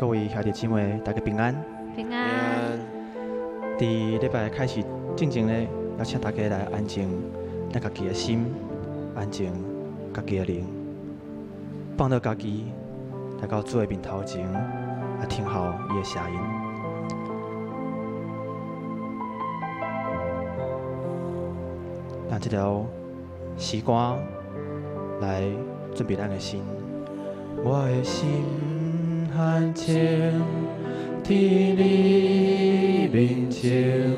各位兄弟姊妹，大家平安。平安。佇禮拜開始進前呢，邀請大家來安靜咱家己的心，安靜家己的靈，放落家己來到主的面頭前，來聽候伊的聲音。咱這條時光來準備咱的心。我的心安靜佇你面前，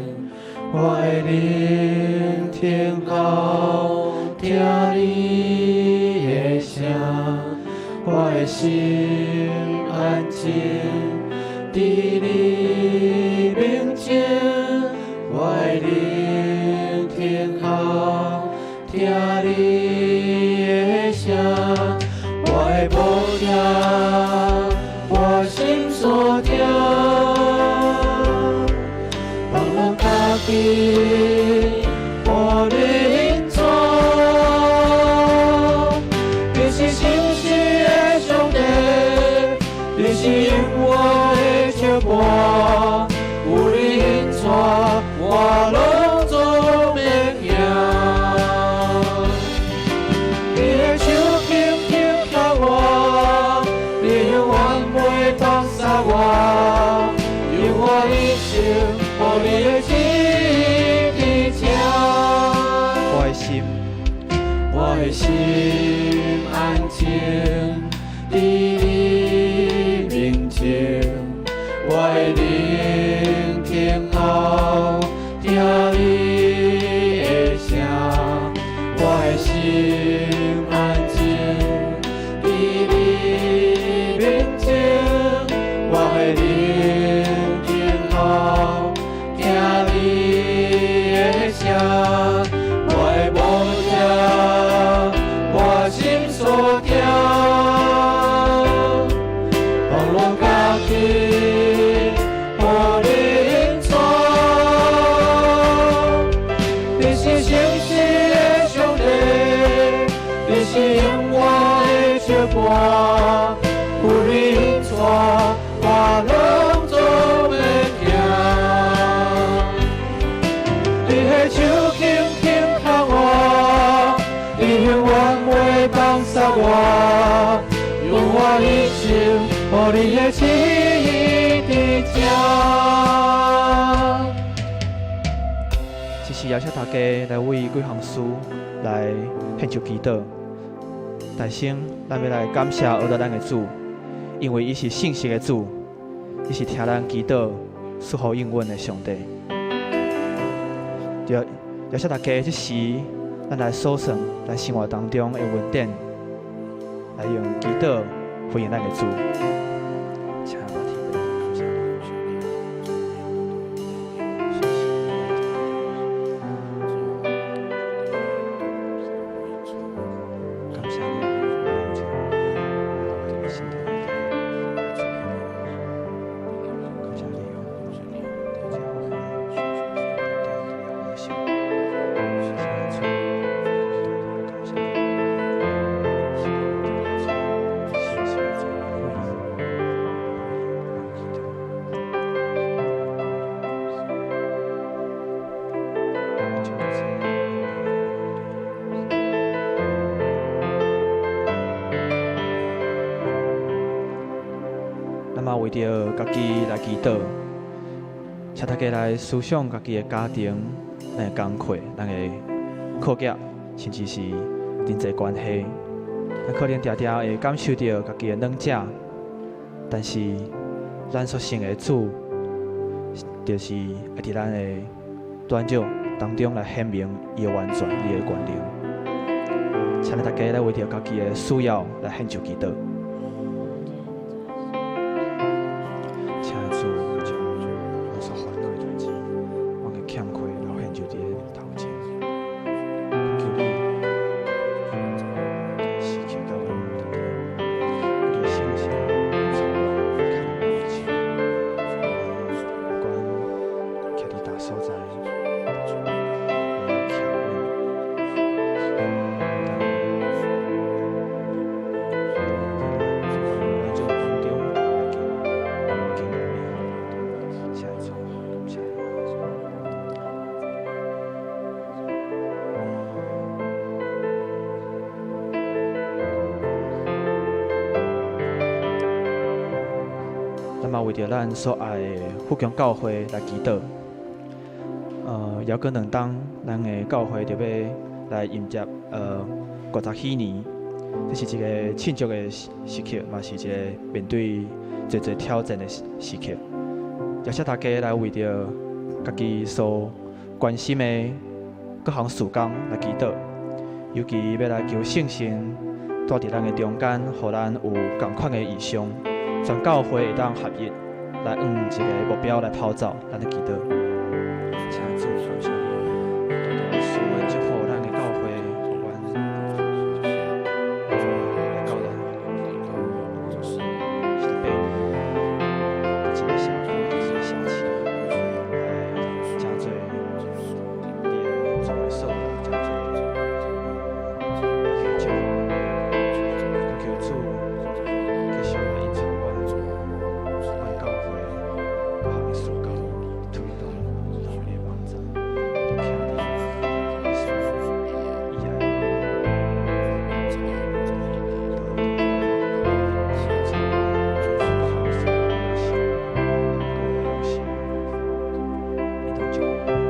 我的靈聽候聽你的聲，我的心安靜佇你面前，我的靈聽候聽你的聲，我的牧者，我心所疼，放落家己，予你引帶。你是誠實的上帝，你是永遠的石伴，有你引帶，我攏總免驚。你的手輕輕牽我，你永遠袂放捨我，用我一生予你的旨意聽。我的心，我的心安靜佇你面前，我的靈聽候聽你的聲，我的心安靜佇你面前，我的靈聽候聽你的聲，我的牧者，我心所疼，放落家己，予你引帶。你是誠實的上帝，你是永遠的石伴，有你引帶，我攏總免驚。你的手輕輕牽我，你永遠袂放捨我，用我一生予你的旨意佇這。這是邀請大家來為幾項事來獻上祈禱。首先，咱欲來感謝阿咱的主，因為伊是信實的主，伊是聽咱祈禱、賜予應允的上帝。對，邀請大家這時，咱來數算咱生活當中的恩典，來用祈禱回應咱的主。請阿爸天父，感謝你。謝謝。感謝你，感謝你，咱嘛為著家己來祈禱，請大家來思想家己的家庭、咱的工課、咱的課業，甚至是人際關係。咱可能定定會感受著家己的軟弱，但是咱所信的主，就是會佇咱的軟弱當中來顯明伊的完全、伊的權能。請大家來為著家己的需要來獻上祈禱。請主將我所煩惱的代誌，我的欠缺，來獻上佇你頭前，求你時刻甲阮同在，你聖神充滿牽我的手，不管徛佇佗所在，我徛穩，當嘛為著咱所愛的富強教會來祈禱。猶閣2冬，咱的教會就欲來迎接50禧年，這是一個慶祝的時刻，嘛是一個面對濟濟挑戰的時刻。邀請大家來為著家己所關心的各項事工來祈禱，尤其欲來求聖神蹛佇咱的中間，予咱有仝款的異象，全教會會當合一來向一个目標來跑走，咱來祈禱。請主感謝你，大大賜恩祝福咱的教會，予阮來到咱48年，佇這个社區，佇這個社區，來誠濟你的主的所，誠濟大家祝福，求主繼續來引導阮，阮教會各項的事工推動咱的網站，都徛佇你所以愛道路中間，各項的事工的心，閣有用心，會當祝福阮，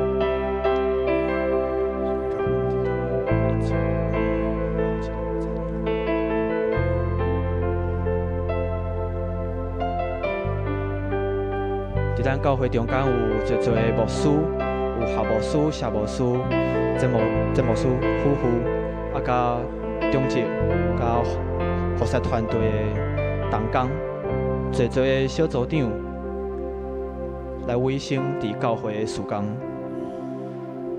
感恩得到引導阮的這個50年。佇咱教會中間有濟濟牧師，有校牧師、謝牧師、曾牧師夫婦，佮長執、佮服侍團隊的同工，濟濟的小組長來委身佇教會的事工。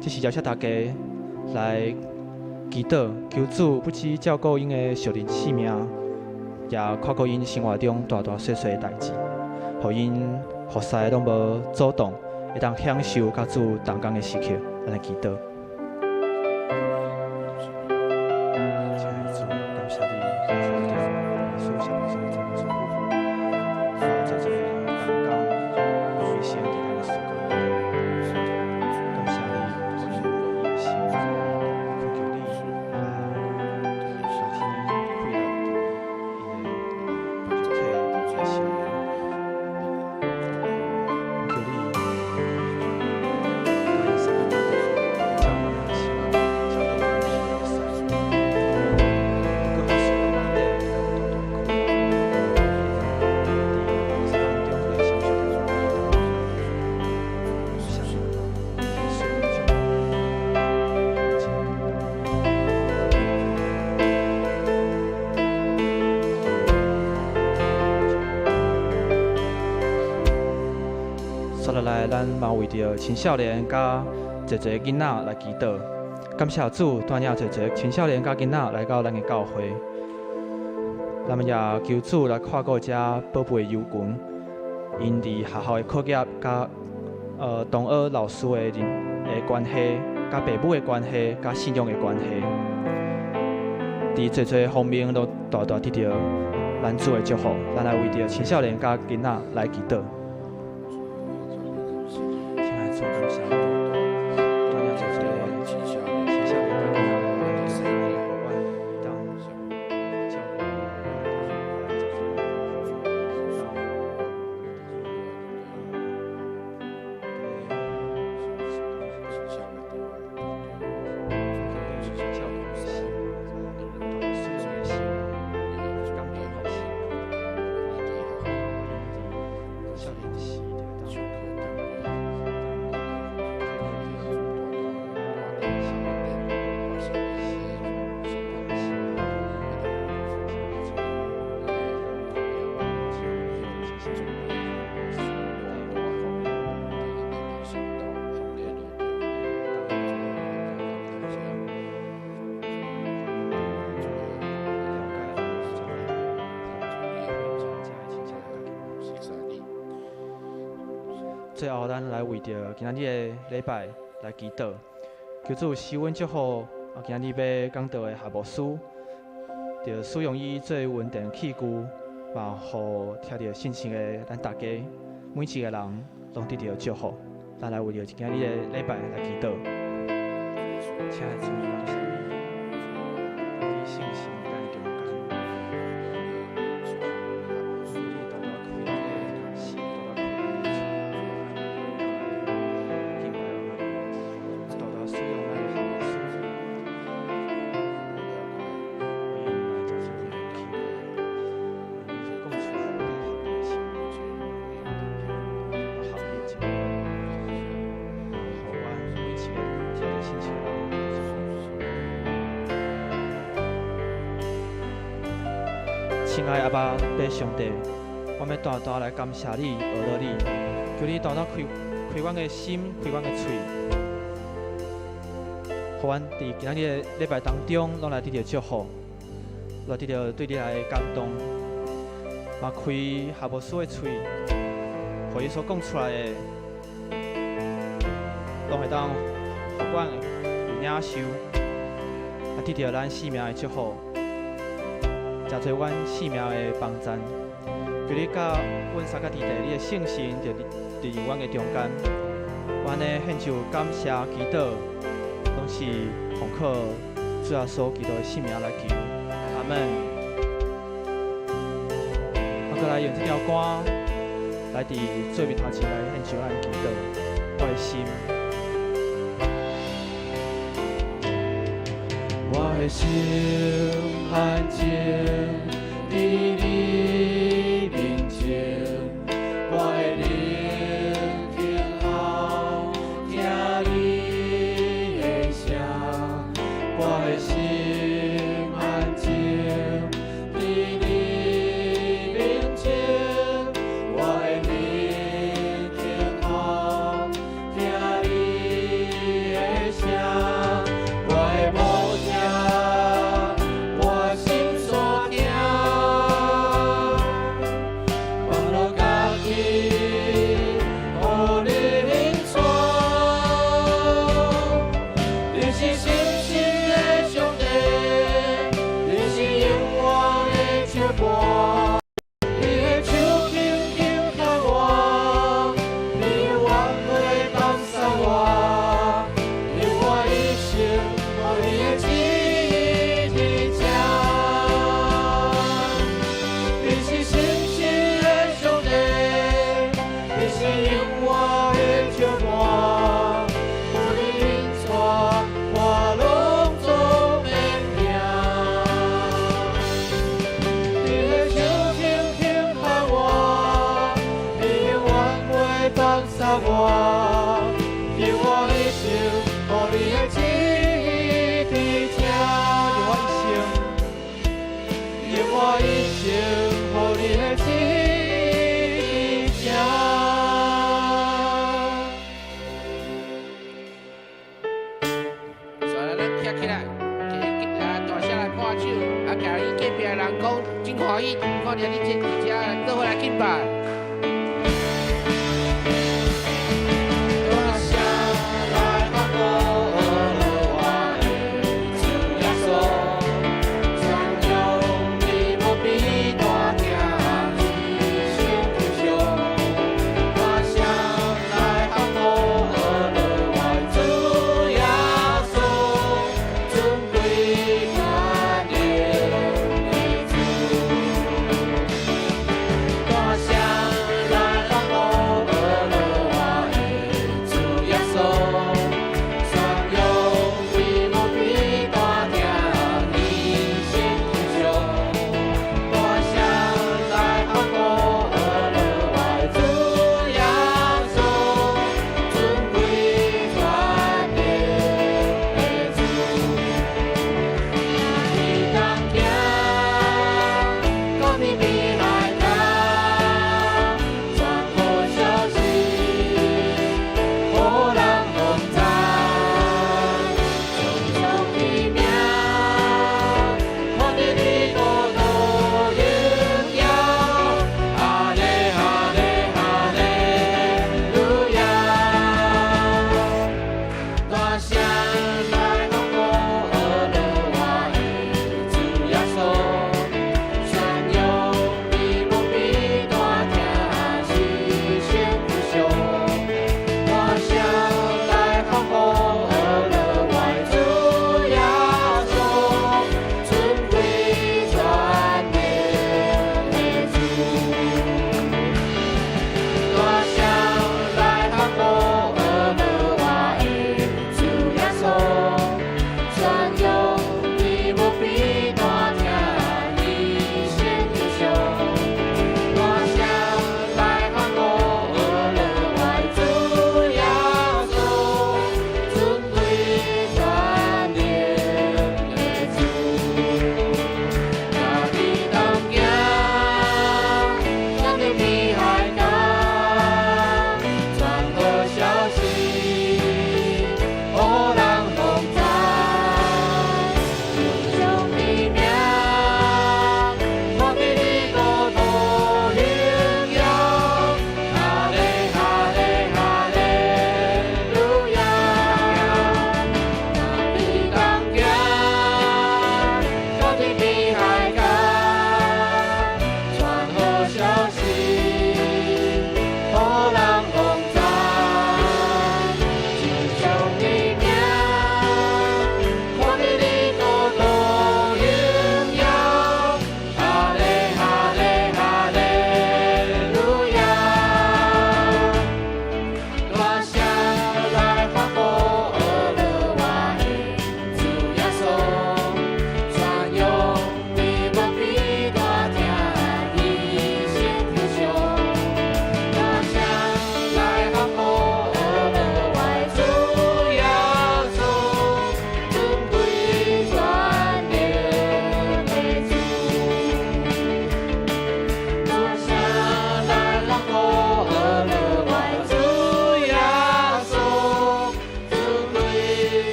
這是邀請大家來祈禱，求主不只照顧𪜶的屬靈性命，也看顧𪜶生活中大大細細的代誌，予𪜶服侍攏無阻擋，會當享受佮主同工的時刻，咱來祈禱。親愛的主，感謝你，賜予牧師、謝牧師、曾牧師夫婦，還有濟濟同工來委身佇咱的事工內底。感謝你，予𪜶有願意的心，懇求你來加添氣力𪜶的肉體、𪜶的心靈。懇求你，共𪜶三個照顧𪜶的心，照顧𪜶的服侍，各項事工內底會當有大大的氣力，會當佇當中來享受著主的同在。感謝你，賜福祝福，這個禱告。煞落來，咱嘛為著青少年佮濟濟囡仔來祈禱，感謝主帶領濟濟青少年佮囡仔來到咱的教會。咱們也求主來看顧這寶貝的幼群，𪜶佇學校的課業佮同學老師的人的關係，佮爸母的關係，佮信仰的關係，佇濟濟方面攏大大得著咱主的祝福。咱來為著青少年佮囡仔來祈禱。親愛的主，感謝你，帶領濟濟青少年佮囡仔來到教會，予阮會當照顧，會當來照顧，照顧的心，來使用的心，來感動的心，予𪜶佇少年時就會當體會著最後，咱來為著今仔日的禮拜來祈禱，求主賜阮祝福。今仔日欲講道的夏牧師，著使用伊做恩典器具，嘛予聽著信息的咱大家每一个人攏得著祝福。咱來為著今仔日的禮拜來祈禱。親愛的主，感謝你，你聖神佇咱中間，求你大大開咱的心。謝人。親愛阿爸父上帝，我欲大大來感謝你，阿樂你，求你大大開開阮的心，開阮的喙，予阮佇今仔日的禮拜當中，攏來得著祝福，來得著對你來的感動，嘛開夏牧師的喙，予伊所講出來的，攏會當予阮有領受，啊，得著咱性命的祝福，誠濟阮性命的幫贊。求你佮阮三個弟弟，你的聖神就佇阮的中間，阮呢獻上感謝祈禱，攏是奉靠主耶穌基督的聖名來求，阿門。我閣來用這條歌來佇做面頭前來獻上咱的祈禱，我的心。我的心安靜佇你面前，我的靈聽候聽你的聲，我的心安靜佇你面前，我的靈聽候聽你的聲，我的牧者，我心所疼，放落家己，予你領帶。你是信實的上帝，你是永遠的石伴，你的手緊緊牽我，你永遠袂放捨我，用我一生予你的旨意佇這。你是信實的上帝，你是永遠的石伴，有你引帶，我攏總免驚。你的手輕輕牽我，你永遠袂放捨我，用我一生予你的旨意佇這。用我一生，用我一生予你的旨意佇這。所以咱徛起來，啊大聲來拍手，啊，共伊隔壁的人講真歡喜，看著你這佇遮做伙來敬拜。大聲來喊我的主耶穌，傳揚你無比大疼，一生求上。大聲來喊我的主耶穌，尊貴感恩的主。大聲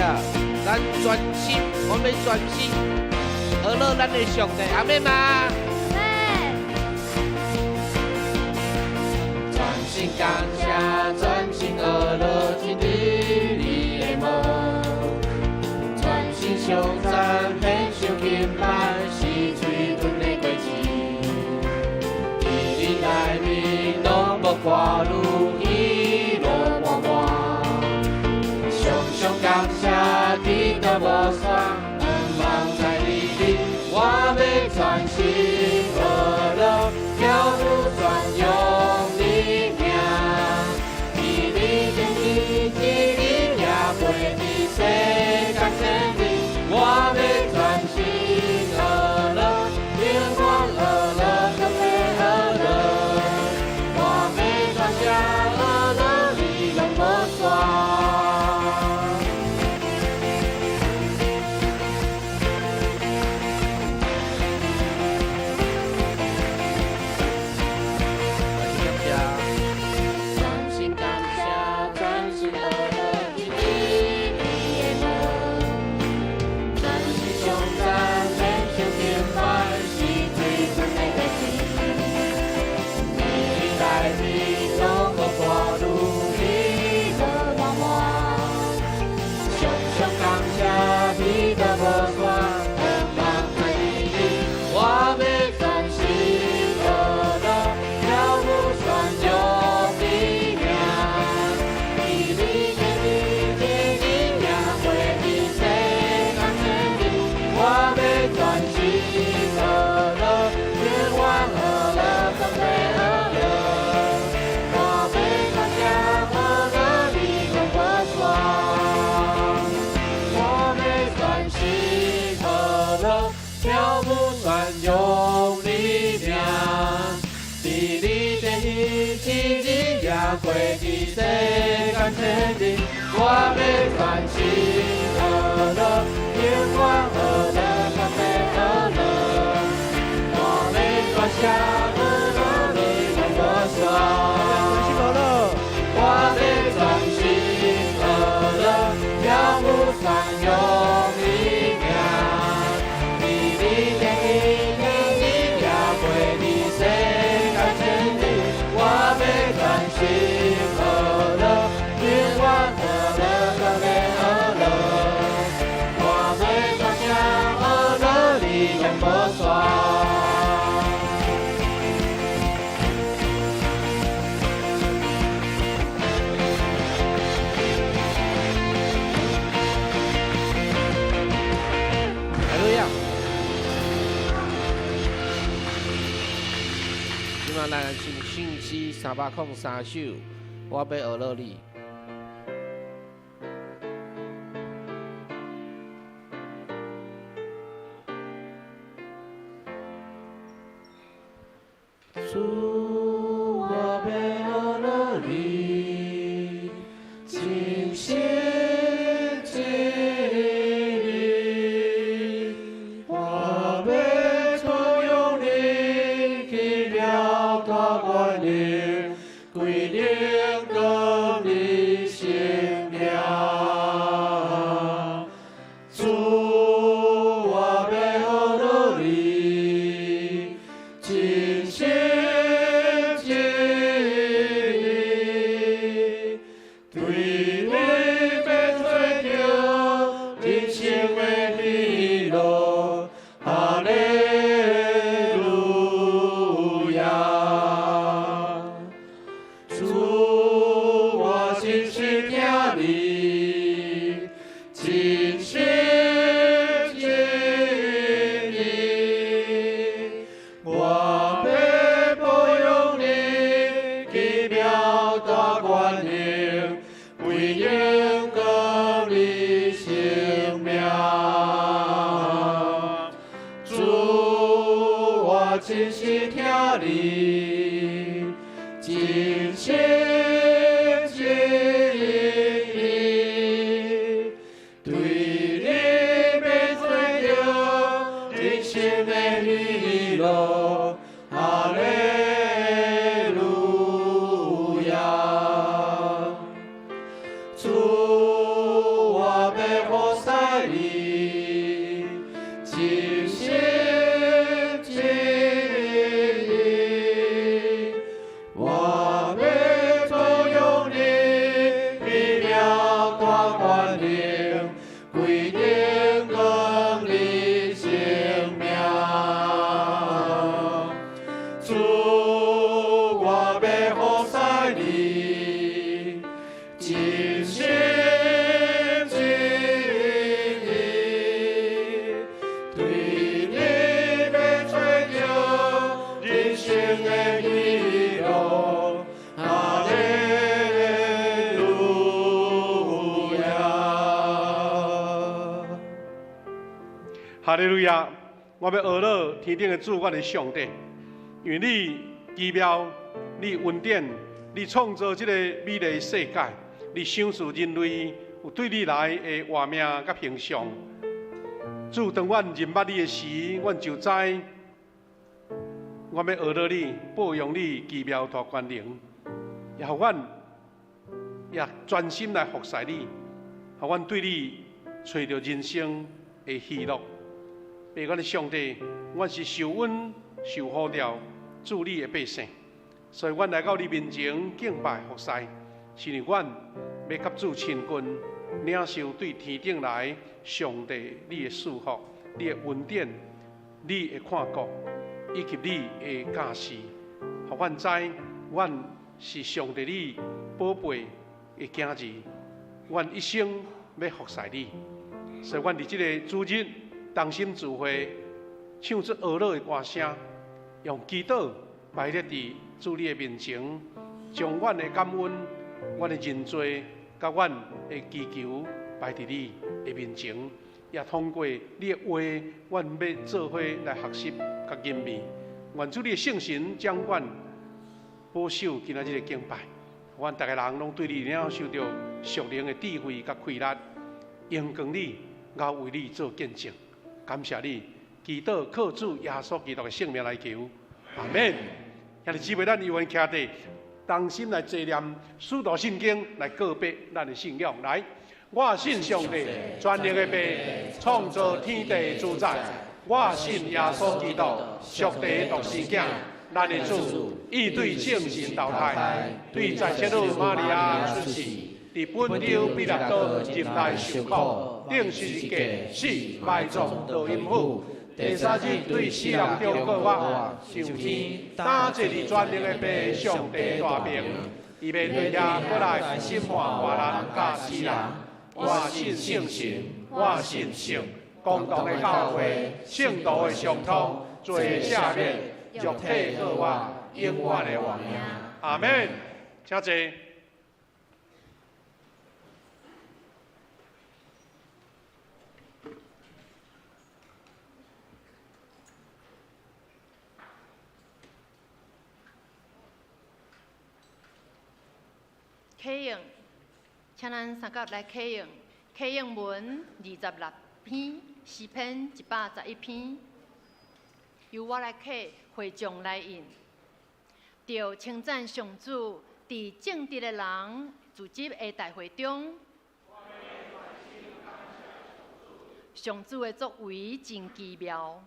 亚！咱专心，我们专心学乐咱的上帝，阿们吗？专心感谢，专心学乐真理你的门，专心颂赞，献上敬拜，是嘴唇的果子。伫你内面拢无挂虑，喜乐满满。常常感谢，直到无散，愿望在你里，我欲专心学乐，跳舞宣扬你名。伫你殿里，一日也过伫世间千里，我欲专心学乐，永远学乐，更欲学乐。我欲大声学乐，你拢无散。感谢。专心感谢，专心学乐，真理你的门。专心颂赞，献上敬拜，是嘴唇的果子。伫你内面拢无挂虑，喜乐满满。常常感谢，直到无散，愿望在你里，我欲专心学乐，跳舞宣扬你名。伫你殿里，一日也过伫世间千里，我欲专心学乐，永远学乐，更欲学乐。我欲大声学乐，你拢无散。我欲专心学乐，跳舞宣扬你名。伫你殿里，一日也过伫世间千里，我欲专心学乐，永远学乐，更欲学乐。我欲大声学乐，你拢无散。专心学乐，我欲专心学乐，跳舞宣扬你名。伫你殿里，一日也过伫世间千里，我欲专心学乐，永远学乐，更欲学乐。我欲大声学乐，你拢无散。哈利路亚！这马咱来唱圣诗303首，我欲学乐你。主，我欲学乐你，真心真意，我欲尊荣你，奇妙大权能，归荣光你圣名。主，我欲学乐你，真心真意，对你欲找著人生的喜乐，哈利路亚。主，我真心疼你，真心真意，我欲保养你，奇妙大权能，归荣光你圣名。主，我真心疼你，真心真意，对你欲找著人生的喜乐，哈利路亚。主，我欲我欲服侍你，真心真意，对你欲揣著人生的喜樂。哈利路亞。哈利路亞！我欲呵咾天頂的主，阮的上帝，因為你奇妙，你恩典，你創造這個美麗世界，你賞賜人類有對你來的活命佮形象。主，當阮認捌你的時，阮就知我欲呵咾你，報揚你奇妙大權能，也予阮也專心來服侍你，予阮對你揣著人生的喜樂。父阮的上帝，阮是受恩受呼召主你的百姓，所以阮來到你面前敬拜服侍，是因為阮欲佮主親近，領受對天頂來上帝你的賜福、你的恩典、你的看顧，以及你的教示，予阮知阮是上帝你寶貝的囝兒，阮一生欲服侍你，所以阮佇這个主日同心聚會，唱出呵咾的歌聲，用祈禱擺列佇主你的面前，將阮的感恩、阮的認罪、佮阮的祈求擺佇你的面前，也通過你的話，阮欲做伙來學習佮吟味。願主你的聖神掌管保守今仔日的敬拜，阮逐个人攏對你領受著屬靈的智慧佮氣力，榮光你，𠢕為你做見證。感謝你，祈禱靠主耶穌基督的聖名來求，阿們。兄弟姊妹，咱有緣徛佇，同心來齊念使徒信經來告白咱的信仰。來，我信上帝，全能的父，創造天地主宰。我信耶穌基督，上帝的獨生囝，咱的主，伊對聖神投胎，對在聖女瑪利亞出世，佇本丟彼拉多入內受苦，釘十字架，死，埋葬，落陰府，第三日對死人中復活，上天，擔坐佇全能的父上帝大爿，伊欲對遐閣來審判活人佮死人。我信聖神，我信聖公同的教會，聖徒的相通，罪的赦免，肉體復活，永遠的活命。阿們，請坐。啟用，請咱三甲來啟用，啟用文26篇，詩篇111篇，由我來啟，會眾來應。著稱讚上主，佇正直的人聚集的大會中，上主的作為真奇妙，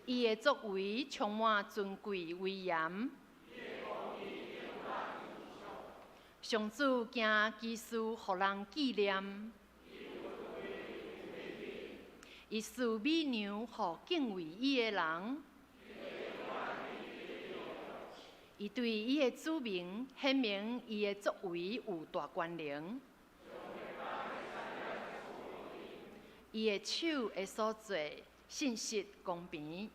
伊的作為充滿尊貴威嚴。上主行奇事，予人紀念；伊賜美糧，予敬畏伊的人。伊對伊的子民顯明伊的作為有大權能。伊的手的所做，信實公平，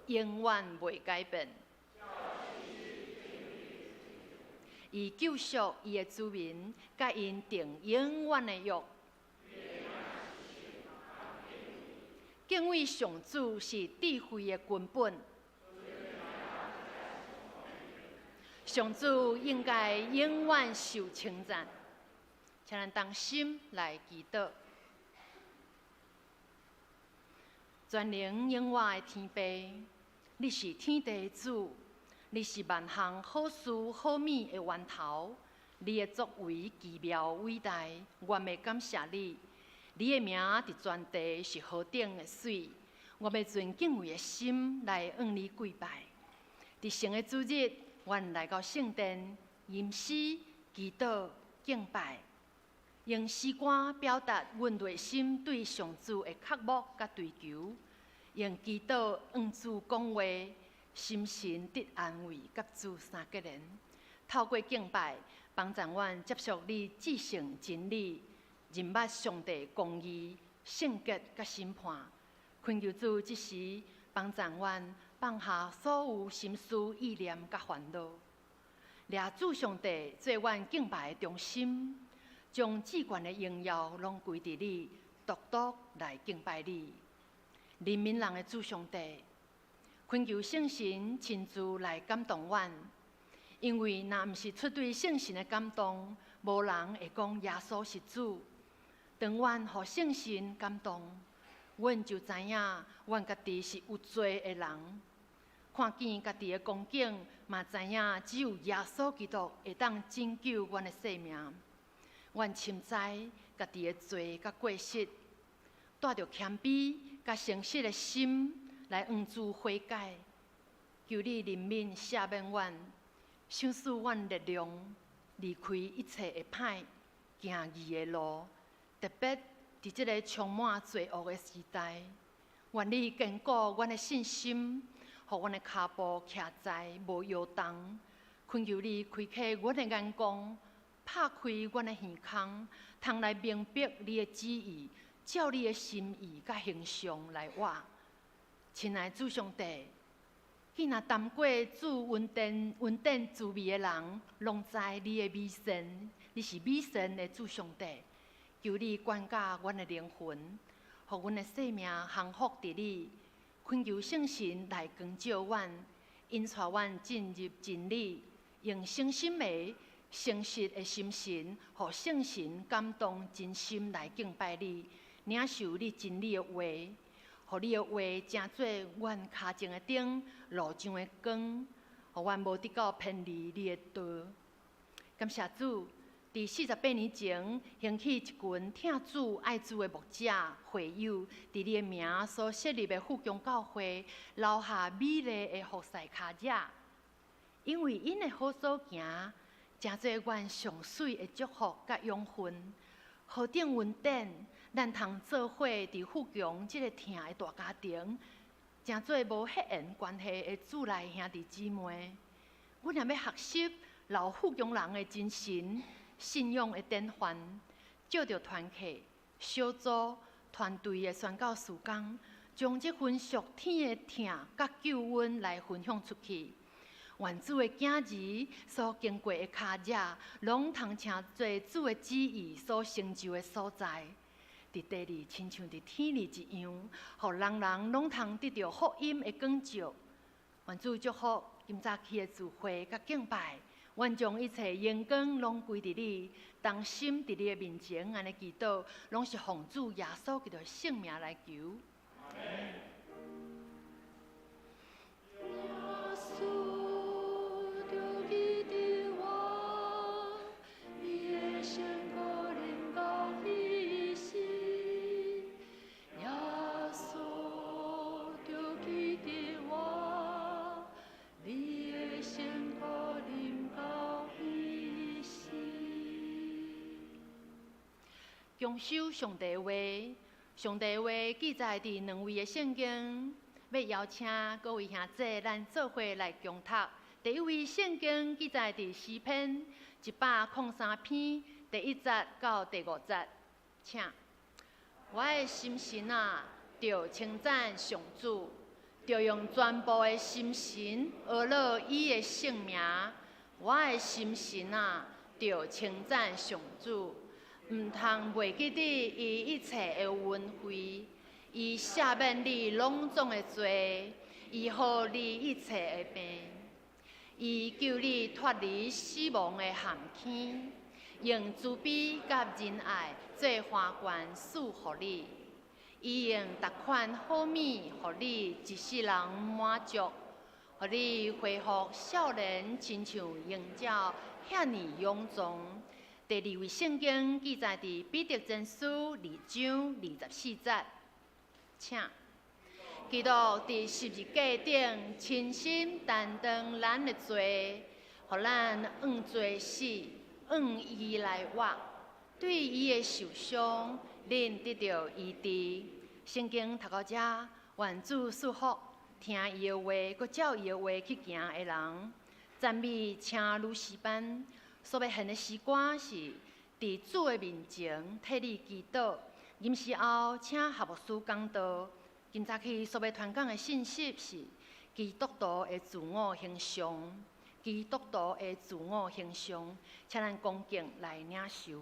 永遠袂改變。伊救贖伊的子民，佮𪜶訂永遠的約。敬畏上主是智慧的根本。上主應該永遠受稱讚。請咱同心來祈禱。全能永活的天父，你是天地的主。你是萬項好事好物的源頭，你的作為奇妙偉大，我欲感謝你。你的名佇全地是何等的媠，我欲存敬畏的心來向你跪拜。佇聖的主日，阮來到聖殿，吟詩、祈禱、敬拜。用詩歌表達阮內心對上主的渴慕佮追求，用祈禱向主講話，心神得安慰，佮主相結連。透過敬拜，幫助阮接觸你至聖真理，認捌上帝公義、聖潔佮審判。懇求主這時幫助阮放下所有心思意念佮煩惱，掠主上帝做阮敬拜的中心，將至懸的榮耀攏歸佇你，獨獨來敬拜你。憐憫人的主上帝，懇求聖神親自來感動阮，因為若毋是出對聖神的感動，無人會講耶穌是主。當阮予聖神感動，阮就知影阮家己是有罪的人。看見家己的光景，嘛知影只有耶穌基督會當拯救阮的性命。阮深知家己的罪佮過失，帶著謙卑佮誠實的心來向主悔改，求你憐憫赦免阮，賞賜阮力量，離開一切的歹，行義的路。特別佇這个充滿罪惡的時代，願你堅固阮的信心，予阮的跤步徛在無搖動。懇求你開啟阮的眼光，拍開阮的耳孔，通來明白你的旨意，照你的心意佮形象來活。親愛主上帝，既若擔過主恩典恩典滋味的人，攏知你的美善，你是美善的主上帝。求你管教阮的靈魂，予阮的生命降服佇你。懇求聖神來光照阮，引帶阮進入真理，用誠心的、誠實的心神，予聖神感動真心來敬拜你，領受你真理的話，予你的話成做阮跤前的燈，路上的光，予阮無得到偏離你的道。感謝主。佇48年前，興起一群疼主愛主的牧者會友，佇你的名所設立的富強教會，留下美麗的服侍跤跡。因為𪜶的好所行，成做阮上媠的祝福佮養分。何等恩典，咱通做伙佇富強這个疼的大家庭，成做無血緣關係的主內兄弟姊妹。阮也欲學習老富強人的精神。信仰的典範，藉著團契、小組、團隊的宣教事工，將這份屬天的疼佮救恩來分享出去。願主的囝兒所經過的跤跡，攏通成做主的旨意所成就的所在。佇地裡親像佇天裡一樣，予人人攏通得著福音的光照。願主祝福今早起的聚會佮敬拜。願將一切榮光攏歸佇你，同心佇你的面前按呢祈禱，攏是奉主耶穌基督的聖名來求。耶穌著記得我，你的聖膏臨到彼時。耶穌著記得我，你的聖膏臨到彼時。共守上帝話，上帝話記載佇兩位的聖經，欲邀請各位兄弟，咱做伙來共讀。第一位聖經記載佇詩篇103篇第一節到第五節，請。我的心神啊，著稱讚上主，著用全部的心神呵咾伊的聖名。我的心神啊，著稱讚上主。毋通袂記得伊一切的恩惠，伊赦免你攏總的罪，醫好你一切的病，伊救你脫離死亡的陷坑，用慈悲佮仁愛做花冠賜予你，伊用逐款好物予你一世人滿足，予你恢復少年，親像鷹鳥遐爾勇壯。第二位聖經記載佇彼得前書2章24節，請。基督佇十字架頂親身擔當咱的罪，予咱向罪死，向義來活。對伊的受傷，恁得著醫治。聖經讀到遮，願主賜福，聽伊的話，閣照伊的話去行的人。讚美請女詩班所欲獻的詩歌是佇主的面前替你祈禱。吟詩後，請何牧師講道。今早起所欲傳講的信息是基督徒的自我形象。基督徒的自我形象，請咱恭敬來領受。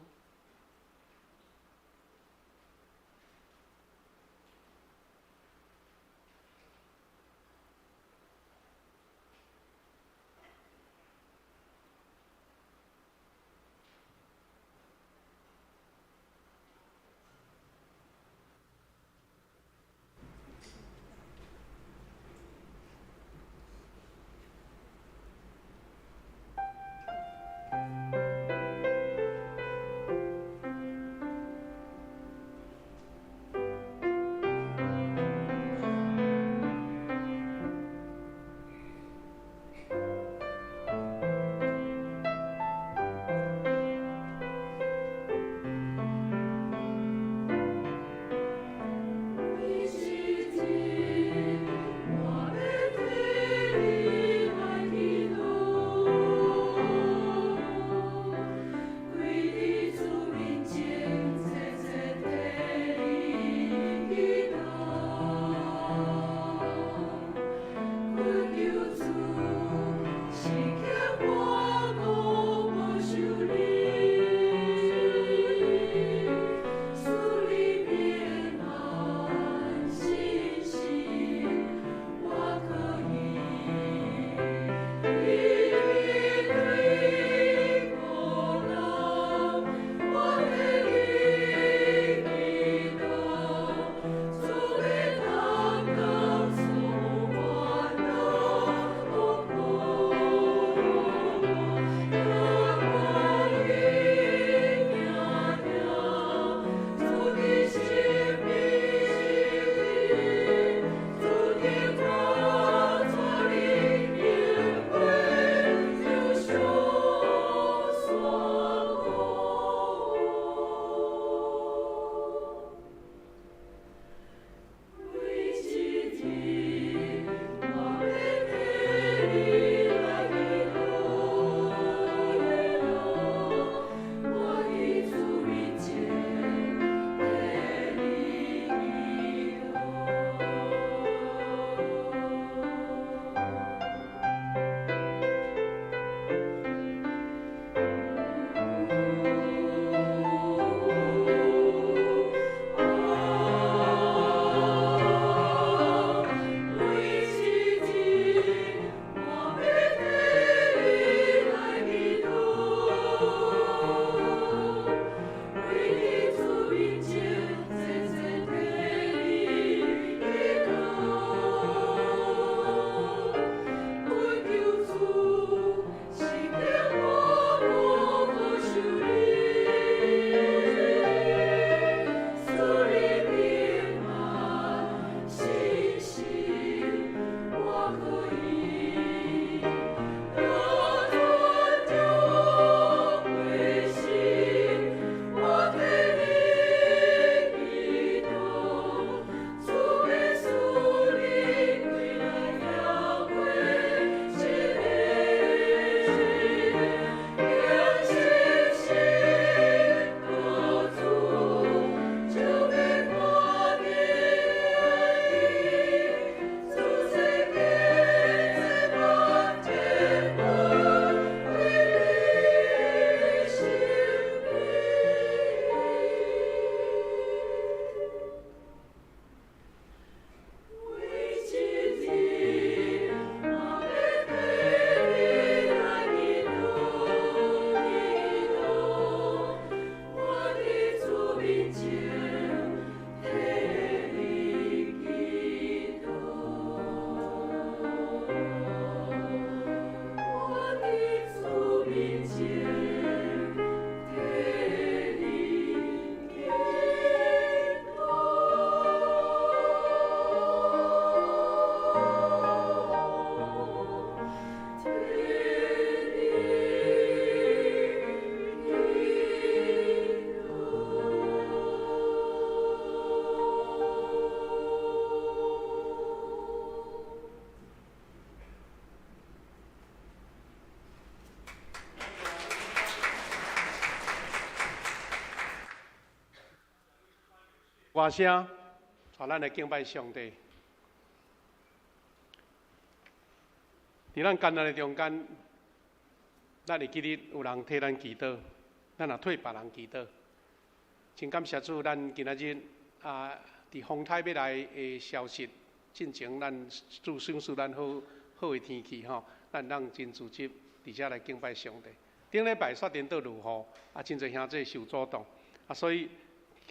歌聲，帶咱來敬拜上帝。佇咱艱難的中間，咱會記得有人替咱祈禱，咱也替別人祈禱。真感謝主，咱今仔日啊，佇風颱欲來的消息進前，咱主賞賜咱好好的天氣吼，咱通真組織佇遮來敬拜上帝。頂禮拜煞顛倒落雨，啊，真濟兄弟受阻擋，啊，所以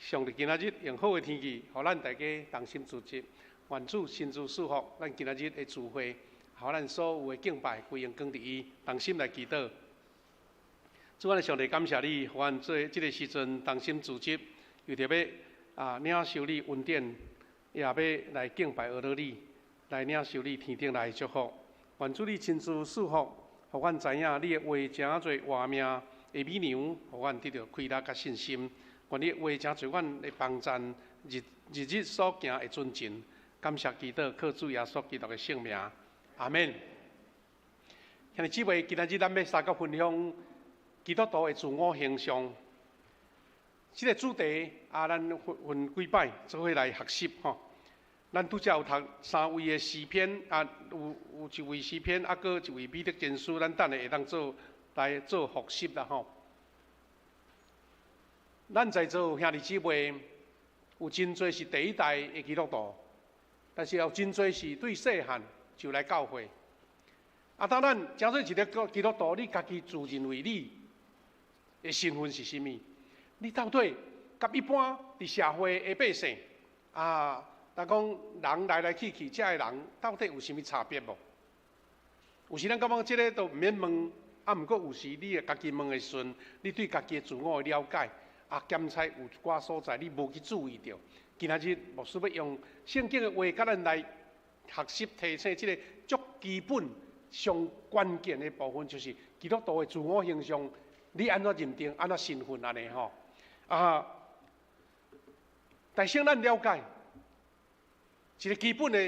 上帝今仔日用好的天氣，予咱大家同心組織，願主親自賜福咱今仔日的聚會，予咱所有的敬拜歸榮光佇伊，同心來祈禱。主，阮的上帝，感謝你，予阮做這个時陣同心組織，為著欲啊領受你恩典，也欲來敬拜阿羅你，來領受你天頂來的祝福。願主你親自賜福，予阮知影你的話誠濟活命的美糧，予阮得著氣力佮信心。願你的話誠濟阮的幫贊，日日日所行的尊敬。感謝祈禱，靠主耶穌基督的聖名，阿們。兄弟姊妹，今仔日咱欲相佮分享基督徒的自我形象，這个主題啊，咱分分幾擺做伙來學習吼。咱拄才有讀三位的詩篇啊，有有一位詩篇，啊，閣一位彼得前書，咱等下會當做來做複習啦吼。咱在座兄弟姊妹有真濟是第一代的基督徒，但是也有真濟是對細漢就來教會。啊，當咱成做一个基督徒，你家己自認為你的身份是啥物？你到底佮一般佇社會的百姓啊，若講人來來去去，遮的人到底有啥物差別無？有時咱感覺這个都毋免問，啊，毋過有時你會家己問的時陣，你對家己的自我的了解啊，檢查有一寡所在你無去注意著。今仔日牧師欲用聖經的話，佮咱來學習提醒這个足基本、上關鍵的部分，就是基督徒的自我形象，你按怎認定，按怎身份按呢吼？啊，但先咱了解一个基本的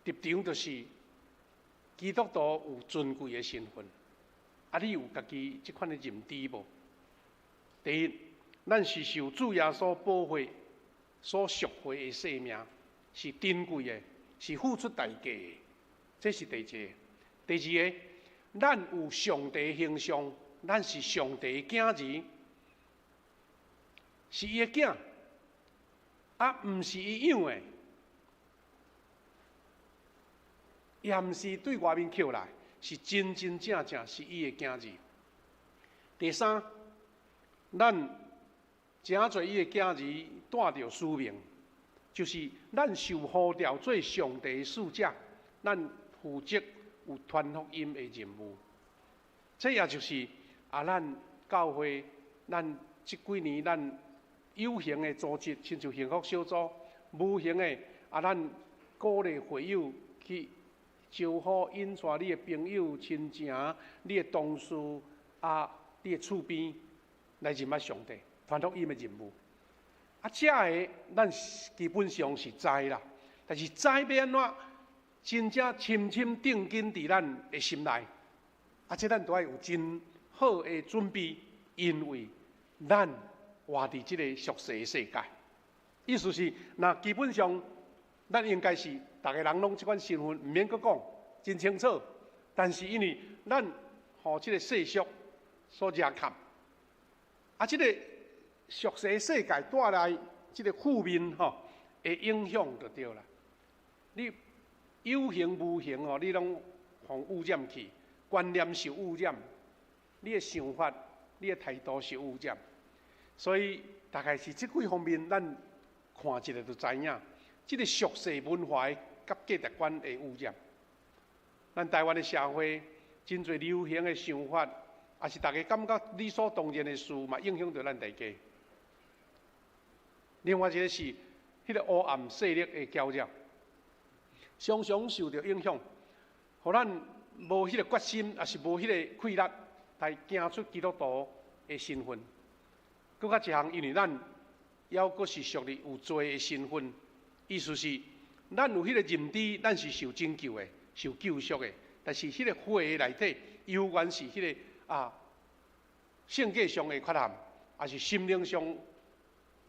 立場，就是基督徒有尊貴的身份。啊，你有家己這款的認知無？第一，咱是受主耶穌寶血所贖回的生命，是珍貴的，是付出代價的，這是第一个。第二个，咱有上帝形象，咱是上帝的囝兒，是伊的囝，啊，毋是伊養的，也毋是對外面抾來，是真真正正是伊的囝兒。第三，咱誠濟伊的囝兒帶著使命，就是咱受呼召做上帝的使者，咱負責有傳福音的任務。這也就是啊，咱教會，咱這幾年咱有形的組織，親像幸福小組；無形的啊，咱鼓勵會友去招呼引帶你的朋友、親情、你的同事啊、你的厝邊來認捌上帝，傳福音的任務。啊，這个咱基本上是知啦，但是知欲按怎真正深深釘根佇咱的心內，啊，這咱都愛有真好的準備，因為咱活佇這个俗世的世界。意思是，若基本上咱應該是逐个人攏這款身份，毋免閣講，真清楚。但是因為咱予這个世俗所惹崁，啊，這个俗世世界帶來這个負面吼的影響就對啦。你有形無形吼，你攏予污染去，觀念受污染，你的想法、你的態度受污染。所以大概是這幾方面，咱看一下就知影，這个俗世文化的佮價值觀的污染。咱台灣的社會真濟流行的想法，也是大家感覺理所當然的事，嘛影響著咱大家。另外一个是彼个黑暗勢力的攪擾，常常受著影響，予咱無彼个決心，抑是無彼个氣力來行出基督徒的身份。閣較一項，因為咱猶閣是屬於有罪的身份，意思是咱有彼个認知，咱是受拯救的、受救贖的，但是彼个血的內底，猶原是彼个啊性格上的缺陷，抑是心靈上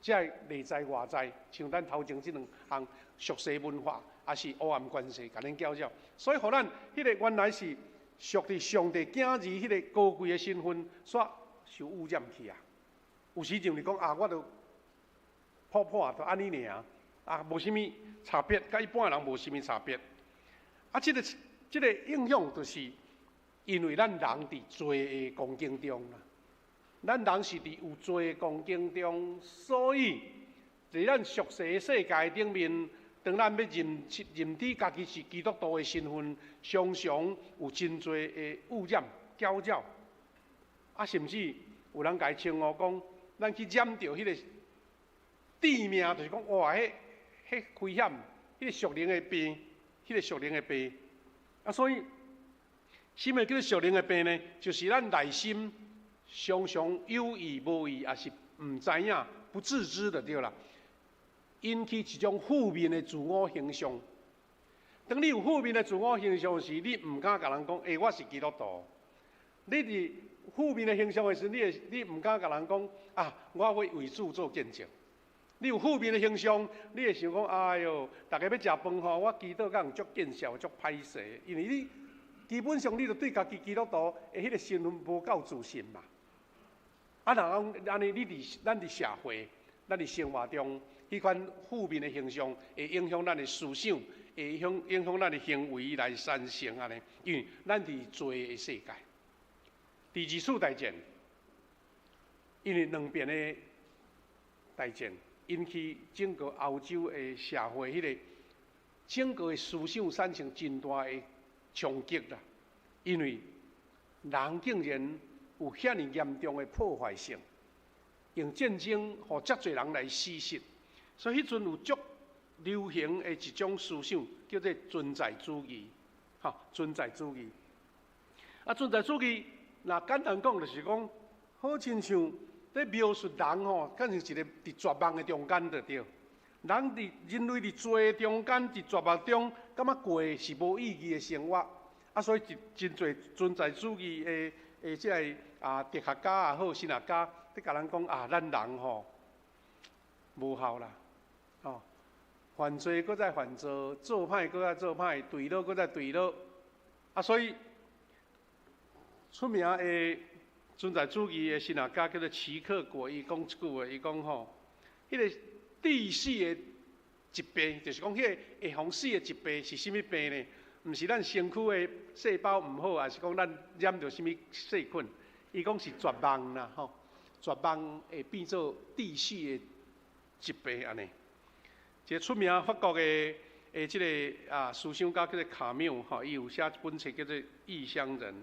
這个內在外在，像咱頭前這兩項俗世文化，抑是黑暗權勢，共恁攪擾。所以，予咱彼个原來是屬佇上帝囝兒彼个高貴的身份，煞受污染去啊！有時認為講啊，我著普普就按呢爾，啊，無啥物差別，佮一般的人無啥物差別。啊，這個影響就是因為咱人佇罪的光景中啦。咱人是佇有罪的光景中，所以佇咱俗世的世界頂面，當咱欲認知家己是基督徒的身份，常常有真濟的污染、攪擾，啊，甚至有人共伊稱呼講，咱去染著彼个致命，就是講哇，彼危險，彼个屬靈的病，彼个屬靈的病。啊，所以，啥物叫做屬靈的病呢？就是咱內心常常有意無意，抑是毋知影、不自知就對啦，引起一種負面的自我形象。當你有負面的自我形象時，你毋敢共人講，欸，我是基督徒。你佇負面的形象的時，你毋敢共人講啊，我會為主做見證。你有負面的形象，你會想講，哎喲，逐家欲食飯吼，我祈禱敢有足見笑、足歹勢，因為你基本上你就對家己基督徒的彼个身份無夠自信嘛。啊，若講按呢，你佇咱佇社會、咱佇生活中，彼款負面的形象會影響咱的思想，會影響咱的行為來產生按呢。因為咱佇罪的世界，第二次大戰，因為兩邊的大戰，引起整個歐洲的社會，彼个整個的思想產生真大的衝擊啦。因為人竟然有遐爾嚴重的破壞性，用戰爭予遮濟人來死失，所以彼陣有足流行的一種思想，叫做存在主義，吼，存在主義。啊，存在主義，若簡單講就是講，好親像咧描述人吼，敢像一个佇絕望的中間就對。人佇人類佇罪中間，佇絕望中，感覺過是無意義的生活。啊，所以真濟存在主義的這个啊哲學家也好，神學家，咧共咱講啊，咱人吼無效啦，吼，犯罪閣再犯罪，做歹閣再做歹，墜落閣再墜落，啊，所以出名的存在主義的神學家叫做齊克果，伊講一句話，伊講吼，彼个致死的疾病，就是講彼个會予死的疾病是啥物病呢？毋是咱身軀的細胞毋好，抑是講咱染著啥物細菌？伊講是絕望啦，吼！絕望會變做致死的疾病按呢。一个出名法國的這个啊思想家叫做卡繆，吼，伊有寫一本冊叫做《異鄉人》。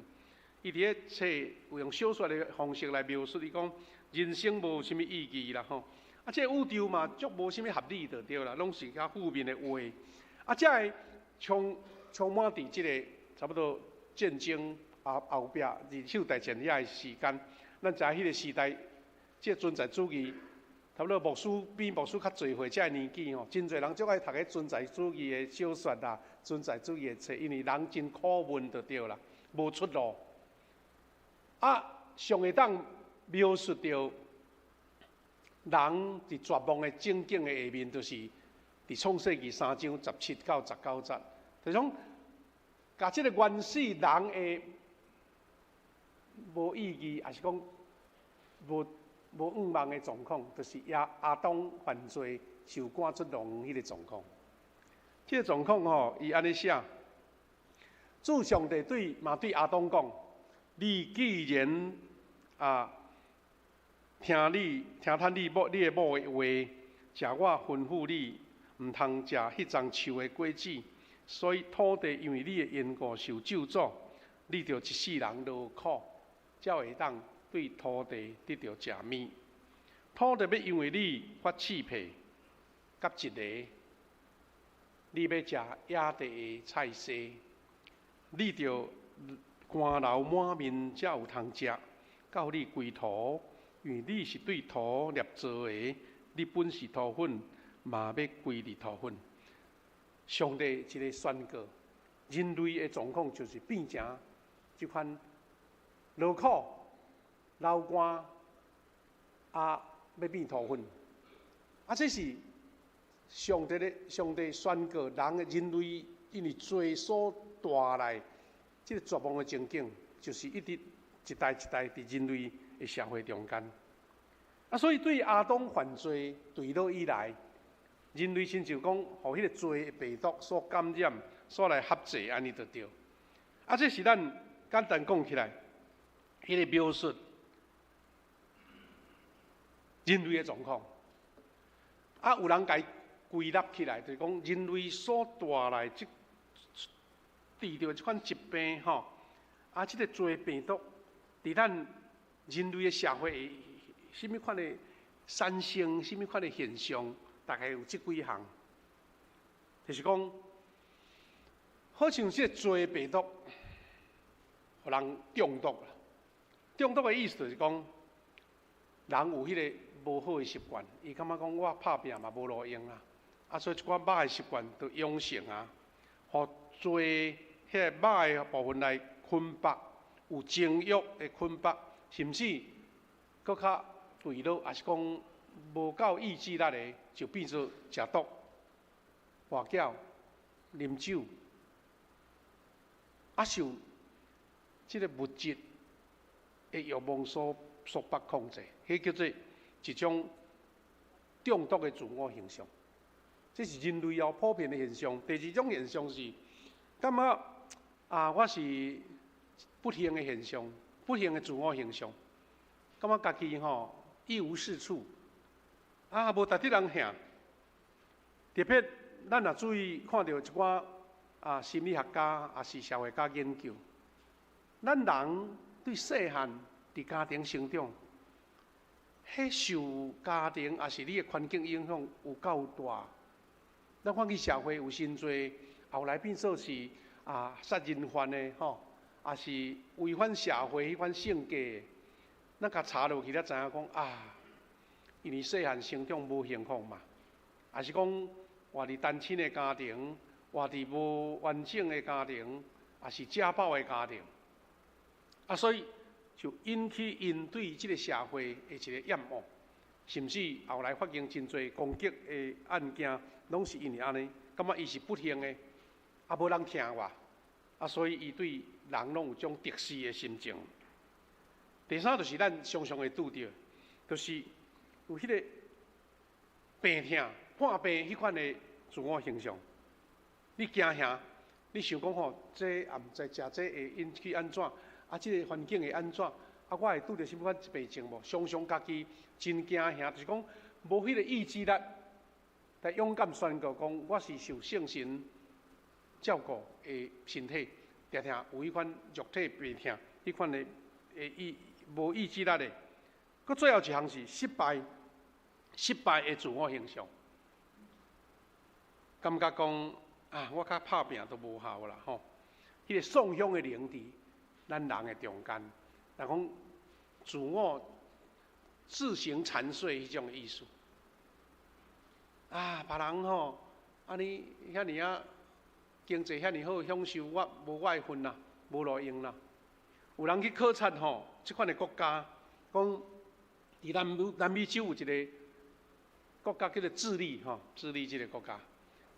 伊佇咧冊有用小說的方式來描述，伊講人生無啥物意義啦，吼！啊，這個宇宙嘛足無啥物合理就對啦，攏是較負面的話。啊，這个充滿佇這个差不多戰爭後後壁二次大戰遐个時間，咱知影彼个時代，這個存在主義，差不多牧師比牧師較濟歲這个年紀吼，真濟人足愛讀彼存在主義的小說啦，存在主義的冊，因為人真苦悶就對啦，無出路。啊，上會當描述著人佇絕望的情景的下面，就是佇創世記3章17到19節。就是講，共這个原始人的無意義，抑是講無願望的狀況，就是亞亞當犯罪受趕出樂園彼个狀況。這个狀況吼，伊按呢寫：主上帝對嘛對亞當講，你既然啊聽你的某的話，食我吩咐你毋通食彼欉樹的果子。所以土地因為你的緣故受咒詛，你著一世人勞苦，才會當對土地得著食物。土地欲因為你發刺皮、佮蟄个，你欲食野地的菜蔬，你著汗流滿面才有通食。到你歸土，因為你是對土捏造的，你本是土粉，嘛欲歸佇土粉。上帝一个宣告，人類的狀況就是變成這款勞苦、流汗，啊，欲變土粉。啊，這是上帝的上帝宣告人的人類因為罪所帶來這个絕望的情景，就是一直一代一代佇人類的社會中間。啊，所以對亞當犯罪墜落以來，人類親像講，予彼个罪的病毒所感染，所來合制按呢就對。啊，這是咱簡單講起來，彼个描述人類的狀況。啊，有人共伊歸納起來，就是講人類所帶來這得著這款疾病吼，啊，這个罪病毒佇咱人類的社會，啥物款的產生，啥物款的現象，大概有這幾項，就是講，好像這个罪病毒，予人中毒啦。中毒的意思就是講，人有彼个無好的習慣，伊感覺講我拍拚嘛無路用啊，啊，所以一寡歹的習慣就養成啊，予罪彼個歹的部分來捆綁，有情慾的捆綁，甚至閣較墜落，抑是講無夠意志力的，就變做食毒、跋筊、啉酒，啊受這个物質的慾望所束縛控制，彼叫做一種中毒的自我形象。這是人類哦普遍的現象。第二種現象是，感覺啊，我是不幸的現象，不幸的自我形象，感覺家己吼一無是處，啊，無值得人疼。特別咱若注意看著一寡啊心理學家，抑是社會家研究，咱人對細漢佇家庭成長，彼受家庭抑是你的環境影響有夠大。咱看去社會有真濟後來變做是啊殺人犯的吼，抑是違反社會彼款性格的，咱共查落去才知影講啊，因為細漢成長無幸福嘛，抑是講活佇單親的家庭，活佇無完整的家庭，抑是家暴的家庭，啊，所以就引起𪜶對這个社會的一个厭惡，甚至後來發生真濟攻擊的案件，攏是因為按呢，感覺伊是不幸的，啊無人疼我，啊所以伊對人攏有種敵視的心情。第三就是咱常常會拄著，就是有彼个病痛、破病彼款的自我形象。你驚嚇，你想講吼，這也毋知食這會引起按怎，啊，這个環境會按怎，啊，我會拄著啥物款病症無？常常家己真驚嚇，就是講無彼个意志力，來勇敢宣告講，我是受聖神照顧的身體，定定有彼款肉體病痛，彼款的意無意志力的。閣最後一項是失敗，失敗的自我形象，感覺講啊，我較拍拚都無效啦吼。彼个喪鄉的靈佇咱人的中間，若講自我自行殘碎彼種意思。啊，別人吼，按呢遐爾仔經濟遐爾好，享受我無我的份啦，無路用啦。有人去考察吼，這款的國家，講佇南美洲有一个國家叫做智利吼，智利這个國家，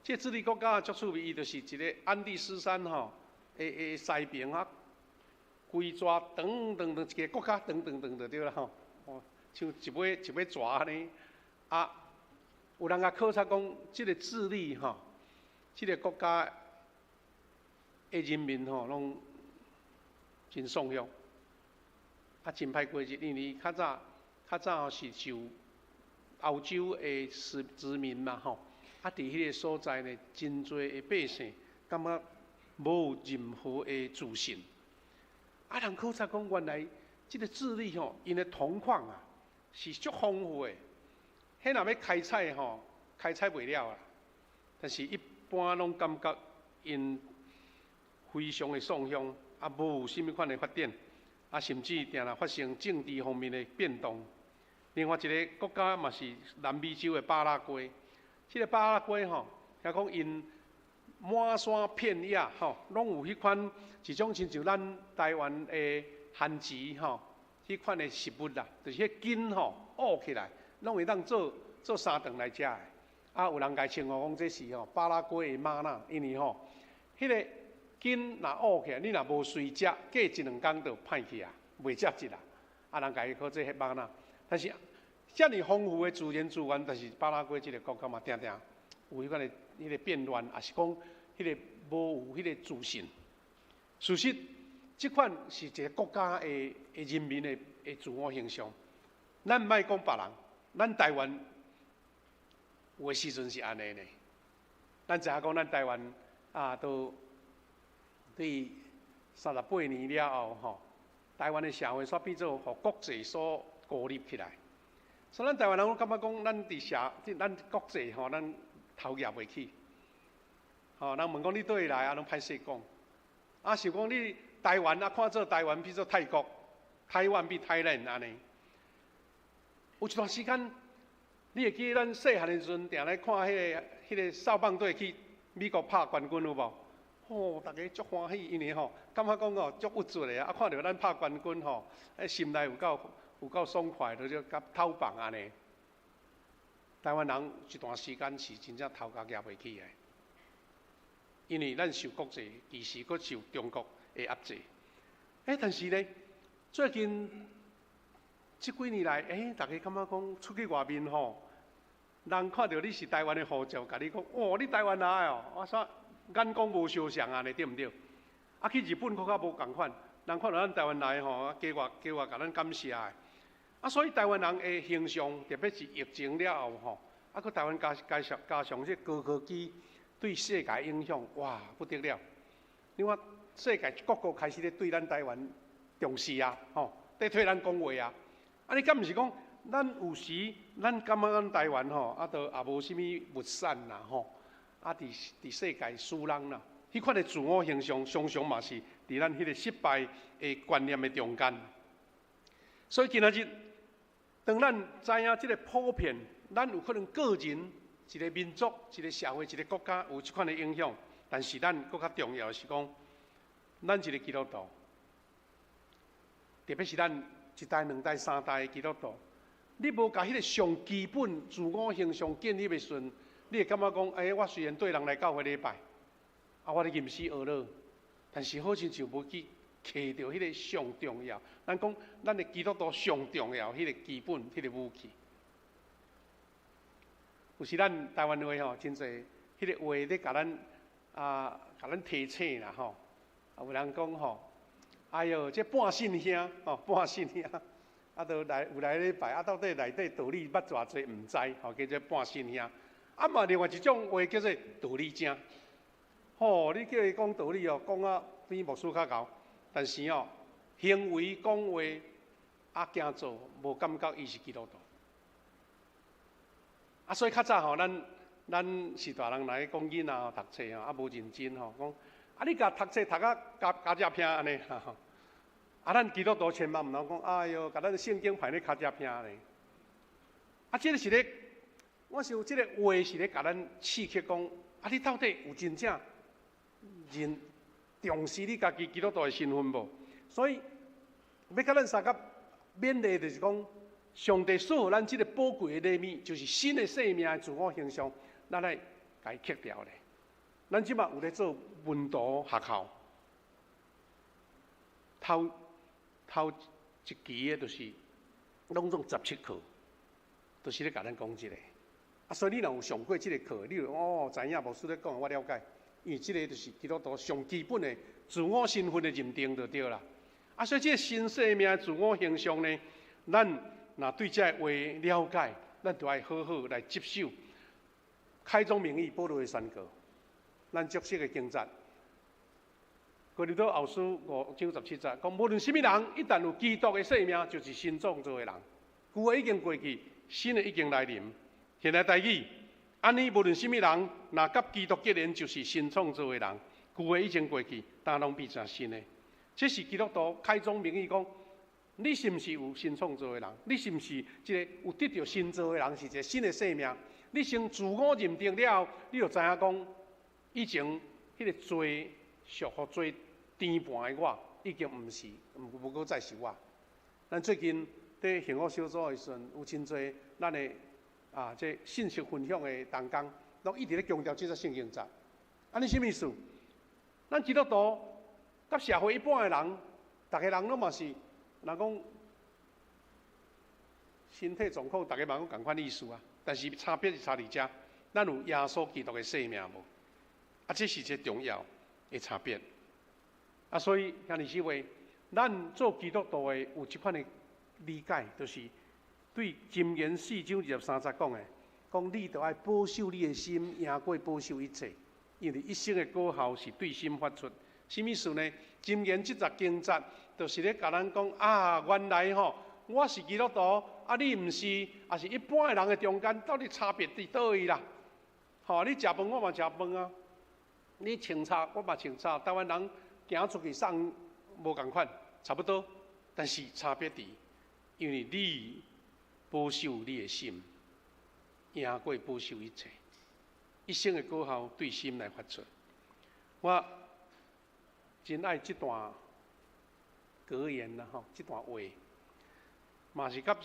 這个智利國家足趣味，伊就是一个安第斯山吼的西邊啊，規逝長長長一个國家長長長就對啦吼，哦，像一尾一尾蛇按呢。啊，有人共考察講，這个智利吼，這个國家的人民吼，攏真喪鄉，啊，真歹過日，因為較早較早吼是受歐洲的殖民嘛吼，啊，佇彼个所在呢，真濟的百姓感覺無任何的自信。啊，人考察講，原來這个智利吼，𪜶的銅礦啊是足豐富的，彼若欲開採吼，開採袂了啊。但是一般攏感覺𪜶非常的喪鄉，啊，無有啥物款的發展，啊，甚至定定發生政治方面的變動。另外一个國家嘛是南美洲的巴拉圭，這个巴拉圭吼，聽講𪜶滿山遍野吼，攏有彼款一種親像咱台灣的番薯吼，彼款的食物啦，就是彼根吼挖起來，攏會當做做三頓來食的。啊，有人共稱呼講這是吼巴拉圭的嗎哪，因為吼，彼個筋若烏起來，你若無隨食，過一兩工就歹去啊，袂食得啦。啊，人共伊號做彼嗎哪。但是遮爾豐富的自然資源，但是巴拉圭這個國家嘛，定定有彼款的彼個變亂，抑是講彼個無有彼個自信。事實，這款是一個國家的人民的自我形象。咱毋愛講別人，咱台灣有的時陣是按呢呢。咱知影講，咱台灣啊，都對38年了後吼，台灣的社會煞變做予國際所孤立起來。所以咱台灣人攏感覺講，咱佇社，咱國際吼，咱頭夾袂起。吼，人問講你佗位來啊，攏歹勢講。啊，想講你台灣啊，看做台灣變做泰國，台灣變 Thailand 按呢。有一段時間，你會記得咱細漢的時陣，定來看彼個少棒隊去美國拍冠軍有無？吼，逐家足歡喜，因為吼，感覺講哦足鬱卒的啊，看著咱拍冠軍吼，心內有夠爽快，就佮透放按呢。台灣人一段時間是真正頭殼夾袂起的，因為咱受國際，其實閣受中國的壓制。但是呢，最近這幾年來，逐家感覺講出去外面吼，人看著你是台灣的護照，共你講，哦，你台灣來哦，我說眼光無相像按呢，對毋對？啊，去日本閣較無仝款，人看著咱台灣來吼，加偌加偌共咱感謝的。啊，所以台灣人的形象，特別是疫情了後吼，啊，閣台灣加上這高科技對世界影響，哇，不得了！你看世界各國開始咧對咱台灣重視啊，吼，咧替咱講話啊。啊，你敢毋是講，咱有時咱感覺咱台灣吼，啊，都也無啥物物產啦，吼，啊，佇世界輸人啦，彼款的自我形象，常常嘛是佇咱彼個失敗的觀念的中間。所以今仔日，當咱知影這個普遍，咱有可能個人、一個民族、一個社會、一個國家有這款的影響，但是咱閣較重要的是講，咱一個基督徒，特別是咱一代、兩代、三代的基督徒，你無共彼個上基本自我形象建立的時陣，你會感覺講，我雖然綴人來教會禮拜，啊，我咧吟詩學樂，但是好親像無去揢著彼個上重要。咱講，咱的基督徒上重要彼個基本彼個武器。有時咱台灣話吼，真濟彼個話咧，共咱啊，共咱提醒啦吼。啊，有人講吼，哎喲，這半信兄吼，半信兄，啊，都來有來禮拜，啊，到底內底道理捌偌濟毋知，吼，叫做半信兄。啊嘛，另外一種話叫做道理精。吼，你叫伊講道理哦，講啊比牧師較𠢕，但是哦，行為講話啊，行做無感覺伊是基督徒。啊，所以較早吼，咱是大人來講囡仔吼讀冊吼，啊無認真吼，講啊你共讀冊讀甲加尻脊骿按呢，啊咱基督徒千萬毋通講，哎喲，共咱聖經排咧尻脊骿按呢。啊，這個是咧，我想這個話是咧共咱刺激講，啊你到底有真正認重視你家己基督徒的身份無？所以欲共咱相佮勉勵，就是講，上帝賜予咱這個寶貴的禮物，就是新的生命的自我形象，咱愛共伊克牢咧。咱這馬有咧做門徒學校，頭頭一期的，就是攏總17課，就是咧共咱講這個。啊，所以你若有上過這個課，你就哦知影牧師咧講，我了解。因為這個就是基督徒上基本的自我身份的認定就對啦。啊，所以這個新生命的自我形象呢，咱若對這個話了解，咱就愛好好來接受。開宗明義，保羅的宣告，咱足熟的經節，哥林多後書5章17節，講無論啥物人，一旦有基督的生命，就是新創造的人。舊的已經過去，新的已經來臨。現代台語，按呢無論啥物人，若佮基督結連，就是新創造的人。舊的已經過去，呾攏變成新的。這是基督徒開宗明義講，你是毋是有新創造的人？你是毋是一個有得著新造的人？是一個新的生命？你先自我認定了後，你就知影講，以前彼個罪束縛、做纏絆的我，已經毋是，無閣再是我。咱最近佇幸福小組的時陣，有真濟咱的啊，這信息分享的同工，攏一直咧強調這節聖經節。按呢啥物意思？咱基督徒佮社會一般的人，逐个人攏嘛是，人講身體狀況，逐个嘛攏仝款意思啊。但是差別是差佇遮，咱有耶穌基督的生命無？啊，這是一個重要的差別。啊，所以兄弟姊妹，咱做基督徒的有這款的理解，就是對箴言四章二十三節講的，講你著愛保守你的心，贏過保守一切，因為一生的果效是對心發出。啥物意思呢？箴言這節經節，就是咧共咱講啊，原來吼，我是基督徒，啊你毋是，抑是一般的人的中間，到底差別佇佗位啦？吼，你食飯我嘛食飯啊，你穿插我嘛穿插，台灣人行出去送無仝款，差不多，但是差別佇，因為你保守你的心，贏過保守一切，一生的果效對心來發出。我真愛這段格言啦，吼，這段話。嘛是佮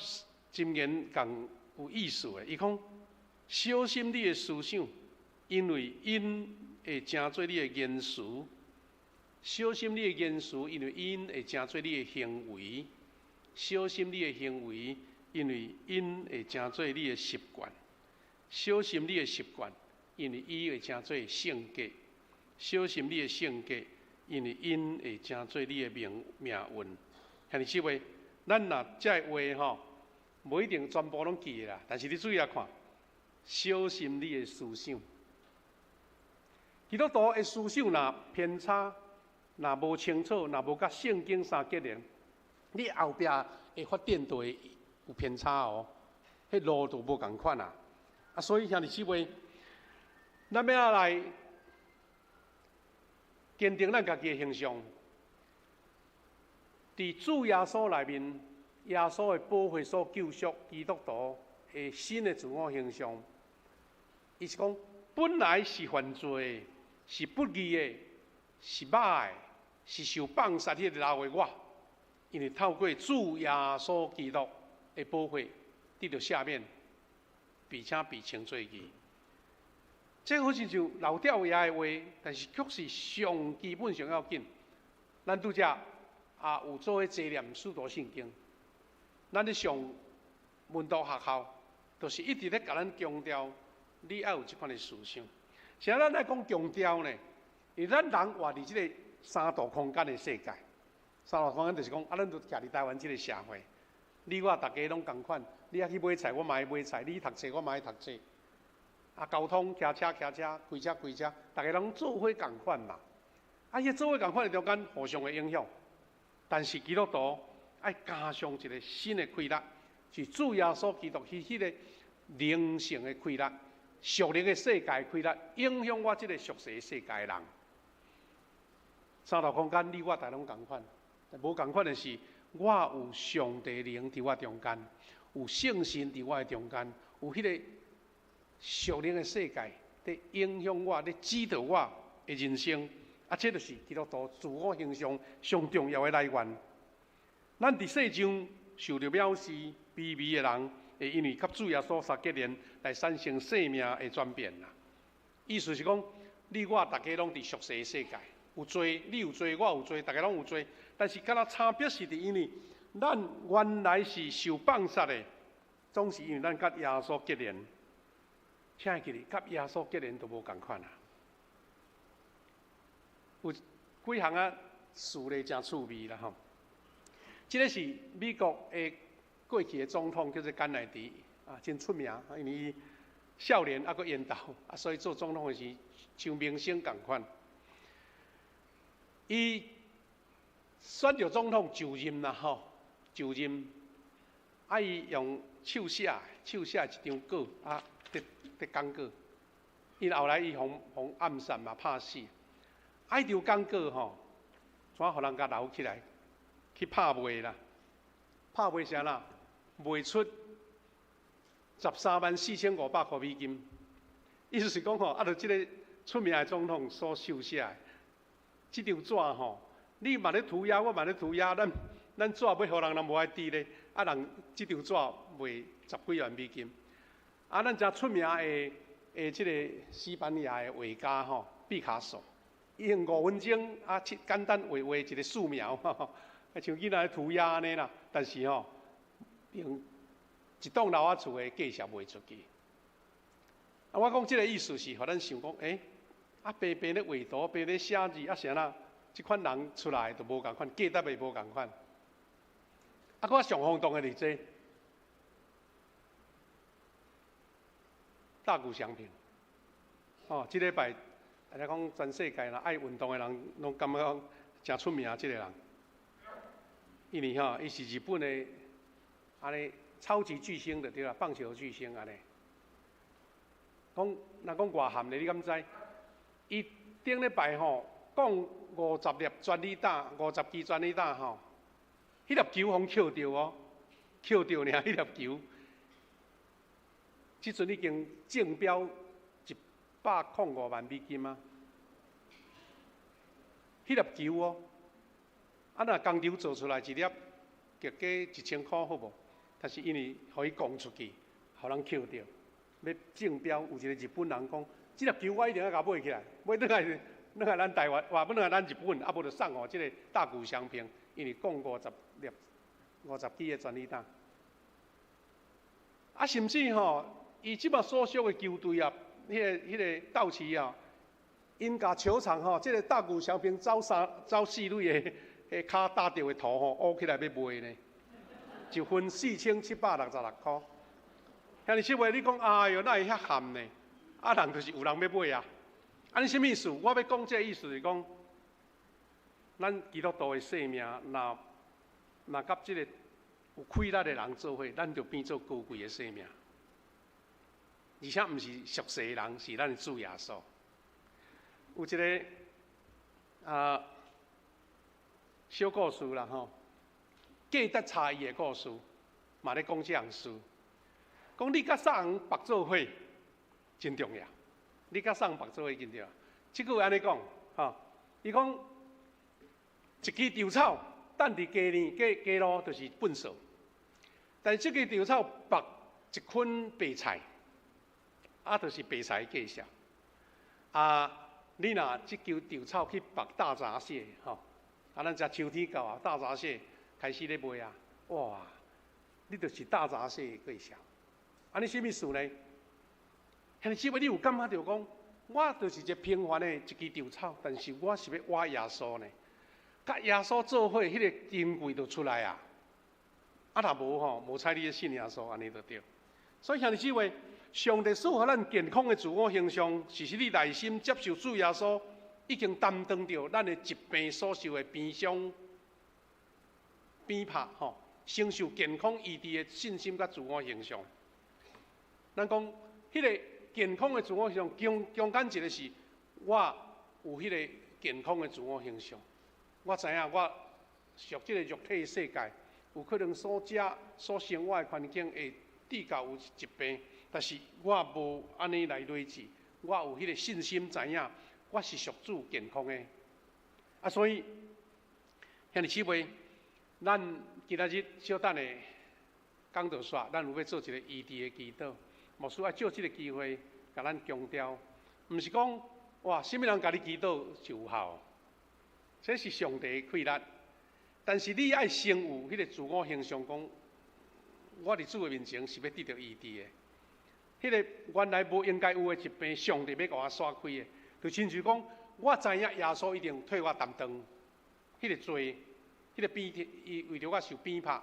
箴言仝有意思的。伊講：小心你的思想，因為𪜶會成做你的言辭；小心你的言辭，因為𪜶會成做你的行為；小心你的行為，因為𪜶會成做你的習慣；小心你的習慣，因為伊會成做性格；小心你的性格，因為𪜶會成做你的命命運。兄弟姊妹，咱若這个話吼，無一定全部攏記得啦。但是你注意來看，小心你的思想。基督徒的思想若偏差，若無清楚，若無佮聖經相結連，你後壁會發展就會有偏差哦。彼路就無仝款啊。啊，所以兄弟姊妹，咱欲來堅定咱家己的形象。佇主耶穌內面，耶穌的寶血所救贖基督徒的新的自我形象，伊是講本來是犯罪的，是不義的，是歹的，是受放殺彼个老的我，因為透過主耶穌基督的寶血得著赦免，並且被稱做義。這好親像老掉牙的話，但是卻是上基本上要緊。咱拄才也有做伙齊念使徒信經，咱咧上門徒學校，就是一直咧共咱強調，你愛有這款的思想。啥咱愛講強調呢？因為咱人活佇這個三度空間的世界，三度空間就是講，啊，咱就徛佇台灣這個社會，你我逐家攏仝款，你愛去買菜，我嘛愛買菜；你去讀冊，我嘛愛讀冊。啊，交通，騎車騎車，開車開車，逐家攏做伙仝款嘛。啊，彼做伙仝款的中間互相會影響。但是基督徒愛加上一個新的氣力，是主耶穌基督彼彼個靈性的氣力、屬靈的世界的氣力，影響我這個屬世世界的人。三度空間，你我逐家攏仝款，無仝款的是，我有上帝靈佇我中間，有聖神佇我的中間，有彼個屬靈的世界佇影響我、佇指導我的人生。啊，這就是基督徒自我形象上重要的來源。咱佇世上受著藐視、卑微的人，會因為佮主耶穌相結連，來產生生命的轉變啦。意思是講，你我逐家攏佇屬世的世界，有罪，你有罪，我有罪，逐家攏有罪。但是敢若差別是佇因為咱原來是受放殺的，總是因為咱佮耶穌結連。請會記得，佮耶穌結連就無仝款啊。有幾項仔事例誠趣味啦吼。這个是美國的過去的總統叫做甘乃迪啊，真出名，因為伊少年猶閣緣投啊，所以做總統的時像明星仝款。伊選著總統就任啦吼，就任啊，伊用手寫手寫一張稿啊，佇佇講稿。伊後來伊予予暗殺嘛，拍死。啊，彼張講稿吼，怎予人共留起來去拍賣啦？拍賣啥啦？賣出134,500箍美金。意思是講吼，啊，著這个出名的總統所手寫的這張紙吼，你嘛咧塗鴉，我嘛咧塗鴉，咱咱紙欲予人，人無愛滴咧，啊，人這張紙賣十幾萬美金。啊，咱誠出名的的這个西班牙的畫家吼，畢卡索，伊用5分鐘啊，簡單畫畫一个素描，啊，像囡仔塗鴉按呢啦。但是吼，用一棟樓仔厝的價數賣出去。啊，我講這个意思是，予咱想講，欸，啊，白白咧畫圖，白咧寫字，啊，啥啦？這款人出來就無仝款，價值會無仝款。啊，閣上轟動的是這個，大谷翔平。哦，這禮拜大家講全世界啦，愛運動的人攏感覺講誠出名這个人。因為吼，伊是日本的按呢超級巨星就對啦，棒球巨星按呢。講若講外涵咧，你敢知？伊頂禮拜吼講50粒全壘打，50支全壘打吼，彼粒球予人抾著哦，抾著爾，彼粒球，這陣已經中標105萬美金啊！彼粒球哦，啊若工廠做出來一粒，就加1000箍好無？但是因為予伊講出去，予人抾著，欲競標，有一個日本人講，這粒球我一定愛共買起來，買轉來轉來咱台灣，哇，欲轉來咱日本，啊無就送予這个大谷翔平，因為講50粒、50支的全壘打。啊，甚至吼，伊這擺所屬的球隊啊，彼个鬥士啊，𪜶共球場吼，這个大谷翔平走三走四壘的，彼跤打著的圖吼，挖起來欲賣呢，一份4766箍。兄弟姊妹，你講哎喲，哪會遐譀呢？啊，人就是有人欲買啊。按呢啥物意思？我欲講這个意思是講，咱基督徒的生命，若若佮這个有氣力的人做伙，咱就變做高貴的生命。而且毋是屬世的人，是咱的主耶穌。有一个啊小故事啦吼，價值差異的故事，嘛咧講這項事。講你佮啥人縛做伙真重要，你佮啥人縛做伙真重要。這句話按呢講，吼，伊講一支稻草擲佇街裡街街路就是糞掃，但是這支稻草縛一捆白菜，啊，就是白菜的價數。啊，你若這支稻草去縛大閘蟹，吼，啊，咱食秋天到啊，大閘蟹開始咧賣啊，哇，你就是大閘蟹的價數。按呢啥物事呢？兄弟姊妹，你有感覺著講，我就是一個平凡的一支稻草，但是我是欲倚耶穌呢。佮耶穌做伙，彼个珍貴就出來啊！啊，若無吼，無睬你咧信耶穌，按呢就對。所以兄弟姊妹，上帝賜予咱健康的自我形象，是使你內心接受主耶穌，已經擔當著咱的疾病所受的鞭傷、鞭拍吼，承受健康醫治的信心佮自我形象。咱講，彼个健康的自我形象，中中間一个是，我有彼个健康的自我形象。我知影我屬這个肉體世界，有可能所食、所生活的環境會致到有疾病，但是我無按呢來累積，我有彼个信心，知影我是屬主健康的。啊，所以兄弟姊妹，咱今仔日小等下講道煞，咱有欲做一个醫治的祈禱。牧師愛借這个機會，共咱強調，毋是講哇，啥物人共你祈禱就有效，這是上帝的氣力。但是你愛先有彼个自我形象，講我佇主的面前是欲得著醫治的。彼个原來無應該有的疾病，上帝欲共我徙開的，就親像講，我知影耶穌一定替我擔當彼个罪，彼个鞭，伊為著我受鞭拍。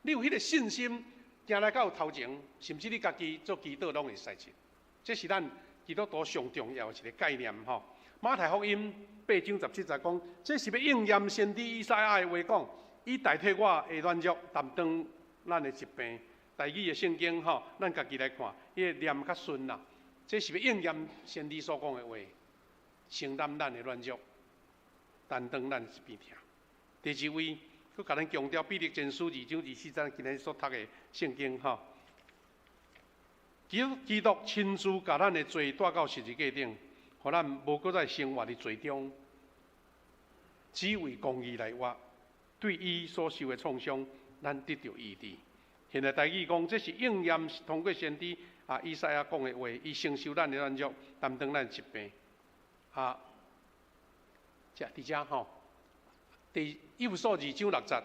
你有彼个信心，行來到頭前，甚至你家己做祈禱攏會使得。這是咱基督徒上重要的一个概念吼。馬太福音8章17節講，這是欲應驗先知以賽亞的話講，伊代替我的軟弱，擔當咱的疾病。台語的聖經吼，咱家己來看，彼个念較順啦。這是欲應驗先知所講的話，承擔咱的軟弱，擔當咱的疾病。第二位，閣共咱強調彼得前書2章24節，今日所讀的聖經吼。基督親自共咱的罪帶到十字架頂，予咱無閣再生活佇罪中，只為公義來活。對伊所受的創傷，咱得著醫治。現在台語講，這是應驗通過先知啊，以賽亞講的話，伊承受咱的軟弱，擔當咱的疾病。啊，遮佇遮吼，佇以弗所二章六節，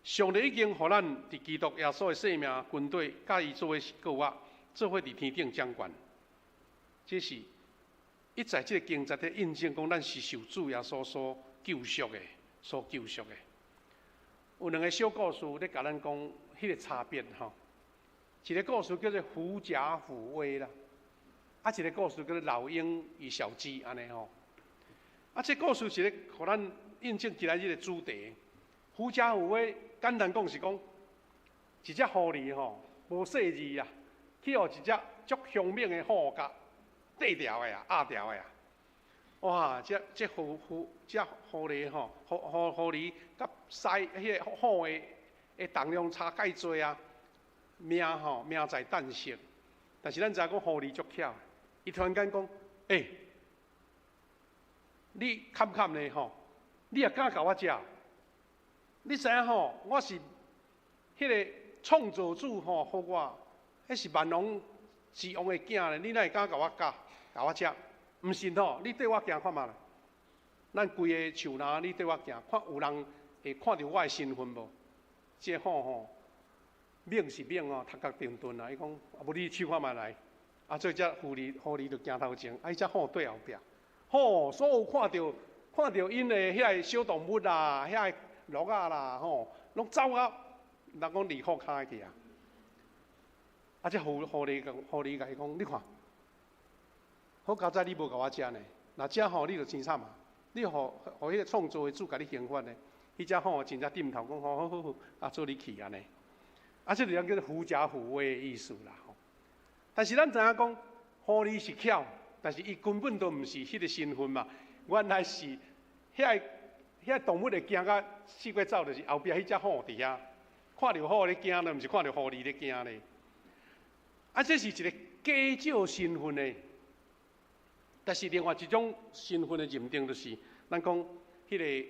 上帝已經予咱佇基督耶穌的生命軍隊，佮伊做伙過活，做伙佇天頂掌權。這是一再這個經節咧印證講，咱是受主耶穌所救贖的，所救贖的。有兩個小故事咧，共咱講彼個差別吼。一個故事叫做狐假虎威啦，啊，一個故事叫做老鷹與小雞按呢吼。啊，這故事是咧，予咱印證今仔日的主題。狐假虎威，簡單講是講，一隻狐狸吼，無細膩啊，去予一隻足兇猛的虎共綴牢的啊，壓牢的啊。哇！這這狐狐這狐狸吼，狐狐狐狸佮獅彼個虎的的重量差蓋濟啊，命吼命在旦夕。但是咱知影講狐狸足巧，伊突然間講：欸，你崁崁咧吼，你也敢共我食？你知影吼，我是彼個創造主吼，予我，彼是萬王之王的囝咧，你哪會敢共我咬，共我食？毋信吼，你綴我行看覓啦？咱規个樹林，你綴我行，看有人會看著我的身份無？這虎吼，猛是猛哦，頭殼定鈍啊！伊講，啊無你試看覓來？啊，所以這狐狸狐狸就行頭前，啊，彼隻虎綴後壁。吼，所有看著看著𪜶的遐个小動物啦，遐个鹿仔啦，吼，攏走啊！人講離苦跤去啊！啊，這狐狐狸狐狸共伊講，你看。好佳哉，你無共我食呢？若食吼，你就真慘啊！你予予彼個創造的主共你刑罰呢？彼隻虎真正點頭講好好好好，啊，做你去按呢。啊，這個叫做狐假虎威的意思啦。吼，但是咱知影講，狐狸是巧，但是伊根本都毋是彼個身份嘛。原來是遐個遐動物會驚甲四界走，就是後壁彼隻虎佇遐，看著虎咧驚咧，毋是看著狐狸咧驚咧。啊，這是一個假借身份的。但是另外一種身份的認定，就是咱講彼個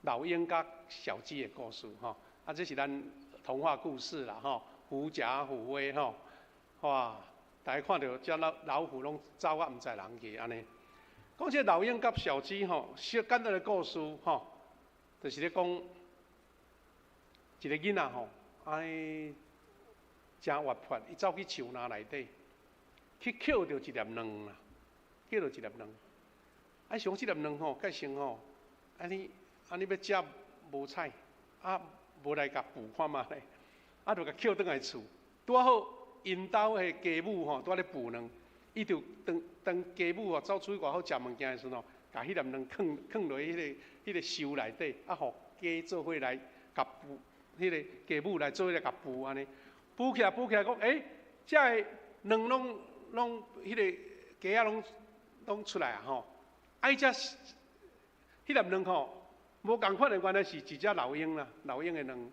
老鷹佮小雞的故事吼。啊，這是咱童話故事啦吼，狐假虎威吼。哇！大家看著這老老虎攏走啊，毋知人去按呢。講這老鷹佮小雞吼，小簡單的故事吼，就是咧講一個囡仔吼，按呢誠活潑，伊走去樹林內底去抾著一粒卵啦。抾著一粒卵，啊，想這粒卵吼，蓋先吼，按呢按呢欲食無彩，啊，無來共孵看覓咧，啊，就共抾轉來厝，拄仔好𪜶兜的雞母吼，拄仔咧孵卵，伊就當當雞母吼走出去外口食物件的時陣吼，共彼粒卵囥囥落彼個彼個泅內底，啊，予雞做伙來共孵，彼個雞母來做伙來共孵按呢，孵起來孵起來講，欸，這个卵攏攏彼個雞仔攏攏出來啊吼！啊，彼隻彼粒卵吼，無仝款的，原來是一隻老鷹啦，老鷹的卵。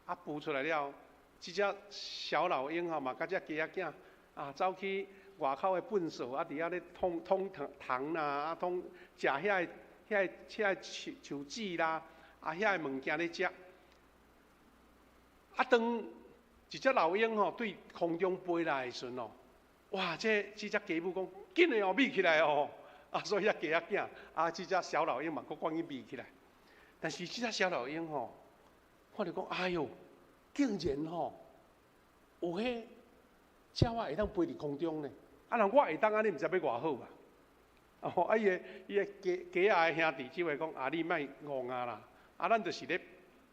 啊，孵出來了，這隻小老鷹吼嘛，佮這雞仔囝啊，走去外口的糞掃，啊，佇遐咧通通糖糖啦，啊，通食遐个遐个遐个樹樹枝啦，啊，遐个物件咧食。啊，當一隻老鷹吼對空中飛來的時陣吼，哇！這這隻雞母講，緊的哦，覕起來哦！啊，所以遐雞仔囝，啊，這隻小老鷹嘛，閣趕緊覕起來。但是這隻小老鷹吼，看著講，哎喲，竟然吼有彼鳥仔會當飛佇空中呢！啊，若我會當按呢，毋知欲偌好啊！哦，啊，伊的伊的雞雞仔的兄弟姊妹講，啊，你莫戇啊啦！啊，咱就是咧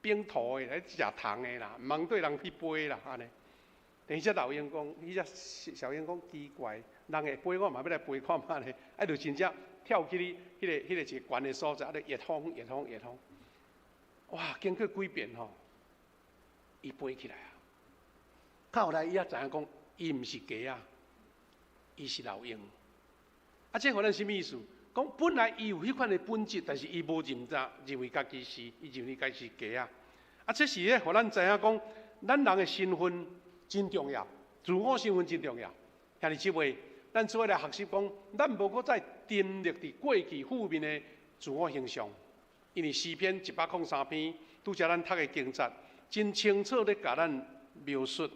反塗的，咧食蟲的啦，毋通對人去飛啦，按呢。等彼隻老鷹講，彼隻小鷹講奇怪，人會飛，我嘛欲來飛看覓咧。啊，就真正跳去彼彼個彼個一個懸的所在，啊，咧逆風逆風逆風。哇！經過幾遍吼，伊飛起來啊。到後來伊才知影講，伊毋是雞仔，伊是老鷹。啊，這予咱啥物意思？講本來伊有彼款的本質，但是伊無認知，認為家己是，伊認為家己是雞仔。啊，這是咧，予咱知影講，咱人的身份真重要，自我身份真重要。兄弟姊妹，咱做伙來學習講，咱無閣再沉溺佇過去負面的自我形象，因為詩篇103篇，拄才咱讀的經節，真清楚咧共咱描述，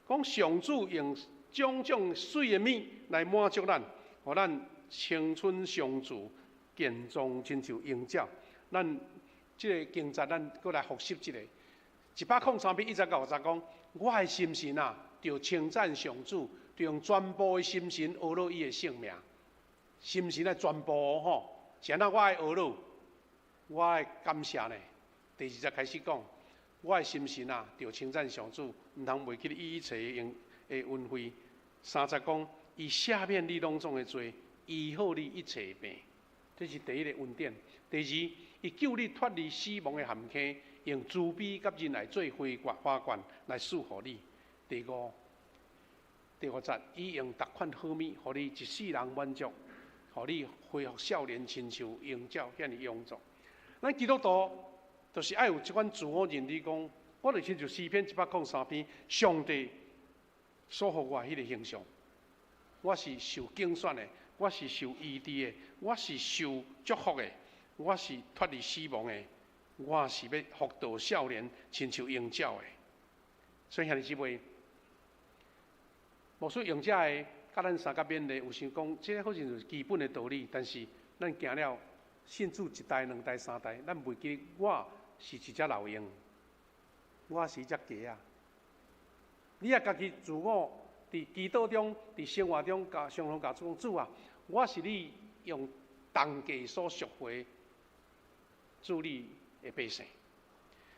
講上主用種種媠的物來滿足咱，予咱青春常駐，健壯親像鷹鳥。咱這个經節，咱閣來複習一下。103篇1節到5節講，我的心神啊，著稱讚上主，著用全部的心神呵咾伊的聖名。心神愛全部吼，是按怎我愛呵咾，我愛感謝呢。第二節開始講，我的心神啊，著稱讚上主，毋通袂記伊一切的恩惠。三節講，伊赦免你攏總的罪，醫好你一切的病。這是第一个恩典。第二，伊救你脫離死亡的陷坑，用慈悲佮仁愛做花冠，花冠來賜予你。第五節，伊用逐款好物，予你一世人滿足，予你恢復少年，親像鷹鳥遐爾勇壯。咱基督徒就是愛有這款自我認知，講我就親像詩篇103篇，上帝所予我彼个形象，我是受揀選的，我是受醫治的，我是受祝福的，我是脫離死亡的，我是欲復到少年，親像鷹鳥的。所以兄弟姊妹，牧師用這个佮咱相佮勉勵，有想講，這个好像是基本的道理，但是咱行了信主一代、兩代、三代，咱袂記得我是一隻老鷹，我是一隻雞仔。你也家己自我佇祈禱中、佇生活中，共常常共主講，主啊，我是你用重價所贖回主你的百姓。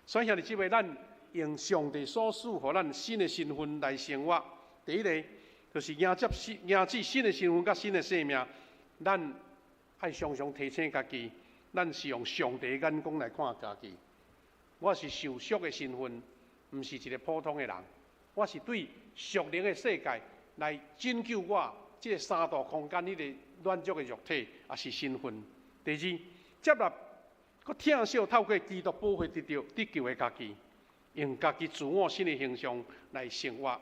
所以兄弟姊妹，咱用上帝所賜予咱新的身份來生活。第一个就是迎接新、迎接新的身份佮新的生命，咱愛常常提醒家己，咱是用上帝的眼光來看家己。我是受贖的身份，毋是一个普通的人。我是對屬靈的世界來拯救我，這个三度空間彼个軟弱的肉體，也是身份。第二，接納閣疼惜透過基督寶血得著得救的家己，用家己自我新的形象來生活。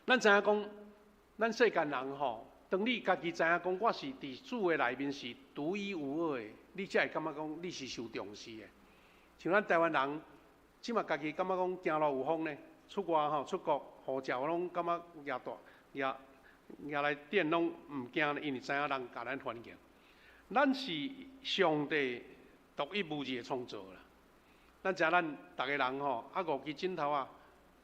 咱知影講，咱世間人吼，當你家己知影講，我是佇主的內面是獨一無二的，你才會感覺講你是受重視的。像咱台灣人，這馬家己感覺講行路有風呢，出外吼出國護照攏感覺攑大攑攑來店攏毋驚，因為知影人共咱歡迎。咱是上帝獨一無二的創造啦。咱知影咱逐个人吼，啊五支指頭啊，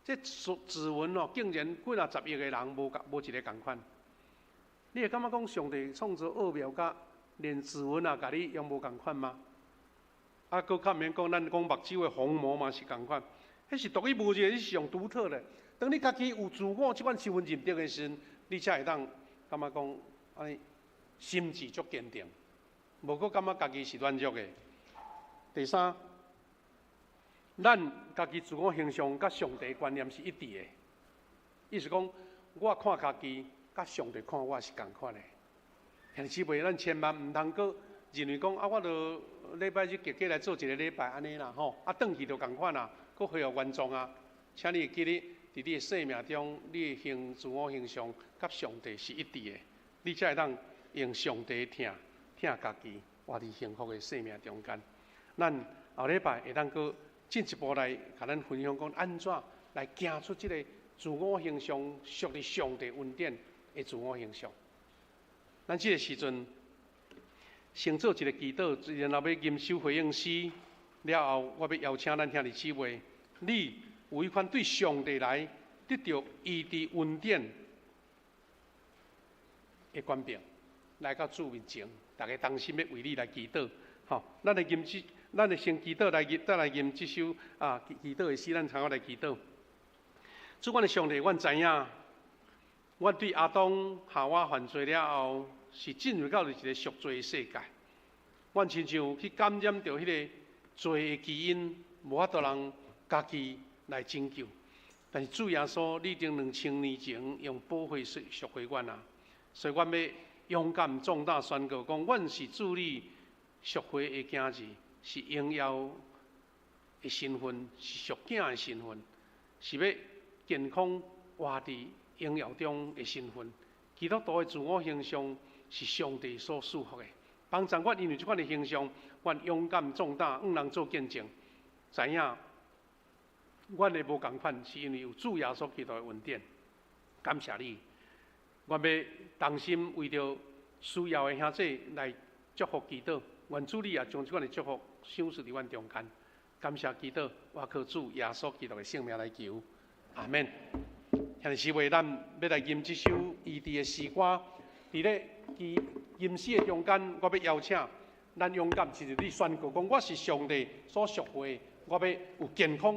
這指紋哦，竟然幾若十億个人無仝無一个仝款。你會感覺講上帝創造奧妙甲連指紋也共你用無仝款嗎？啊，閣較免講，咱講目睭的虹膜嘛是仝款，彼是獨一無二，彼是上獨特的。當你家己有自我這款身份認定的時陣，你才會當感覺講按呢心志足堅定，無閣感覺家己是軟弱的。第三，咱家己自我形象佮上帝觀念是一致的，意思講，我看家己佮上帝看我是仝款的。兄弟姊妹，咱千萬毋通閣認為講啊，我著禮拜日加加來做一个禮拜按呢啦吼，啊，轉去就仝款啊，閣恢復原狀啊。請你會記得，佇你的生命中，你的自我形象佮上帝是一致的，你才會當用上帝疼疼家己，活佇幸福的生命中間。咱後禮拜會當閣進一步來共咱分享講，按怎來行出這个自我形象屬於上帝恩典的自我形象。咱這个時陣先做一个祈禱，然後欲吟首回應詩了後，我欲邀請咱兄弟姊妹，你有彼款對上帝來得著醫治恩典的權柄，來到主面前，大家同心欲為你來祈禱。吼，咱來吟這，咱來先祈禱來吟，再來吟這首啊祈禱的詩，咱參我來祈禱。主，阮的上帝，阮知影，阮對亞當夏娃犯罪了後，是進入到一个贖罪的世界。阮親像去感染著彼个罪的基因，無法度人家己來拯救。但是主耶穌，你已經2000年前用寶血贖回阮啊，所以阮欲勇敢壯膽宣告講，阮是主你贖回的囝兒，是榮耀的身份，是屬囝的身份，是欲健康活佇榮耀中的身份。基督徒的自我形象是上帝所賜福的，幫助阮因為這款的形象，阮勇敢壯膽，向人做見證，知影阮的無仝款，是因為有主耶穌基督的恩典。感謝你，我欲同心為著需要的兄弟來祝福祈禱。願主你也將這款的祝福賞賜佇阮中間。感謝基督，我靠主耶穌基督的聖名來求，阿門。兄弟姊妹，咱欲來吟這首醫治的詩歌，佇咧其吟詩的中間，我欲邀請咱勇敢，親像你宣告講，我是上帝所贖回，我欲有健康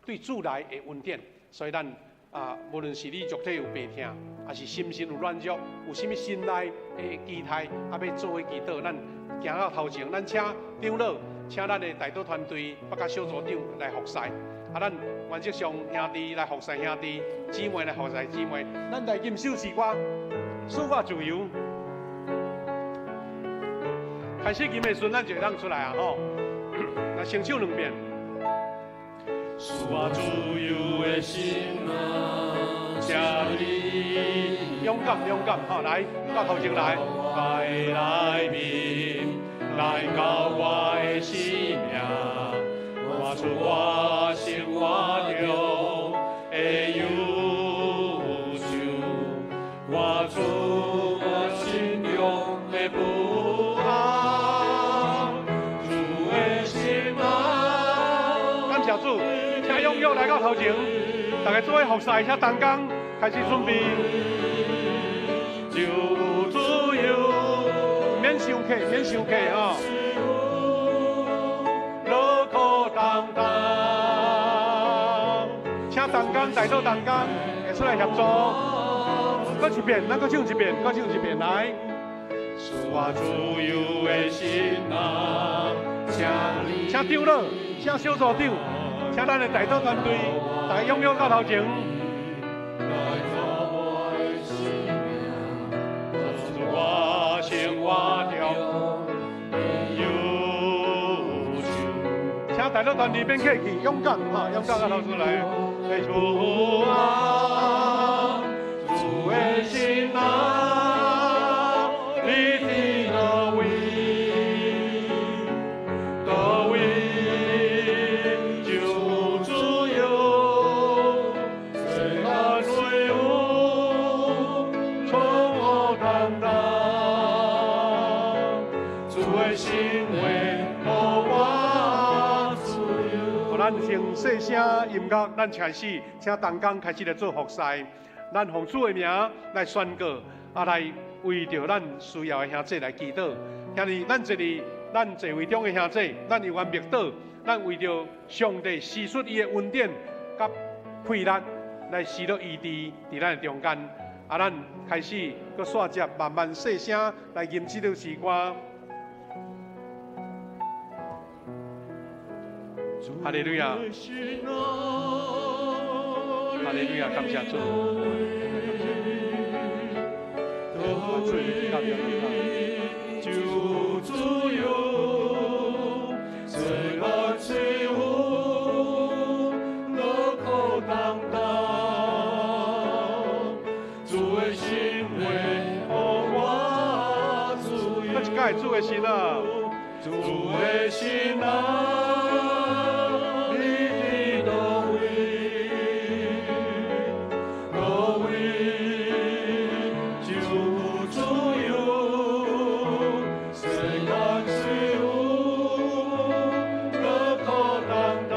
對主來的恩典，所以咱啊，無論是你肉體有病痛，抑是心神有軟弱，有啥物心內的期待，啊，欲做伙祈禱，咱行到頭前，咱請長老，請咱的代禱團隊，北甲小組長來服侍。啊，咱原則上兄弟來服侍兄弟，姊妹來服侍姊妹，咱來吟首詩歌，賜我自由。開始吟的時陣，咱就會當出來啊吼。來，先唱兩遍。賜我自由的心啊，請你勇敢勇敢，好來到頭前來。我的內面來到我的生命，活出我生活中的憂愁，活出我心中的不安，主的心啊。感謝主，請踴躍來到頭前，大家做伙服侍，請同工開始準備。就有自由，免傷客，免傷客吼。樂可擔當。請同工代禱同工會出來協助。閣一遍，咱閣唱一遍，閣唱一遍來。賜我自由的心啊，請你請長老，請小組長，請咱的代禱團隊，大家踴躍到頭前。來到我的生命，活出我生活中的憂愁。請代禱團隊免客氣，勇敢哈，勇敢到頭出來。主啊，主的心啊，你佇佗位？佗位就有自由，世間唯有充我擔當。主的心話予我自由。咱先細聲音樂，咱開始請同工開始來做服侍。咱奉主的名來宣告，啊，來為著咱需要的兄弟來祈禱。兄弟，咱坐佇咱座位中的兄弟，咱有緣默禱，咱為著上帝施出伊的恩典佮氣力來施落醫治佇咱的中間。啊，咱開始閣煞接慢慢細聲來吟這首詩歌。哈利路亞，哈利路亞，感謝主，感謝就自由，世間雖有樂可擔當，主的心話予我自由。閣一擺主的心啊，主的心啊，你佇佗位？佗位就有自由，世間雖有樂可擔當，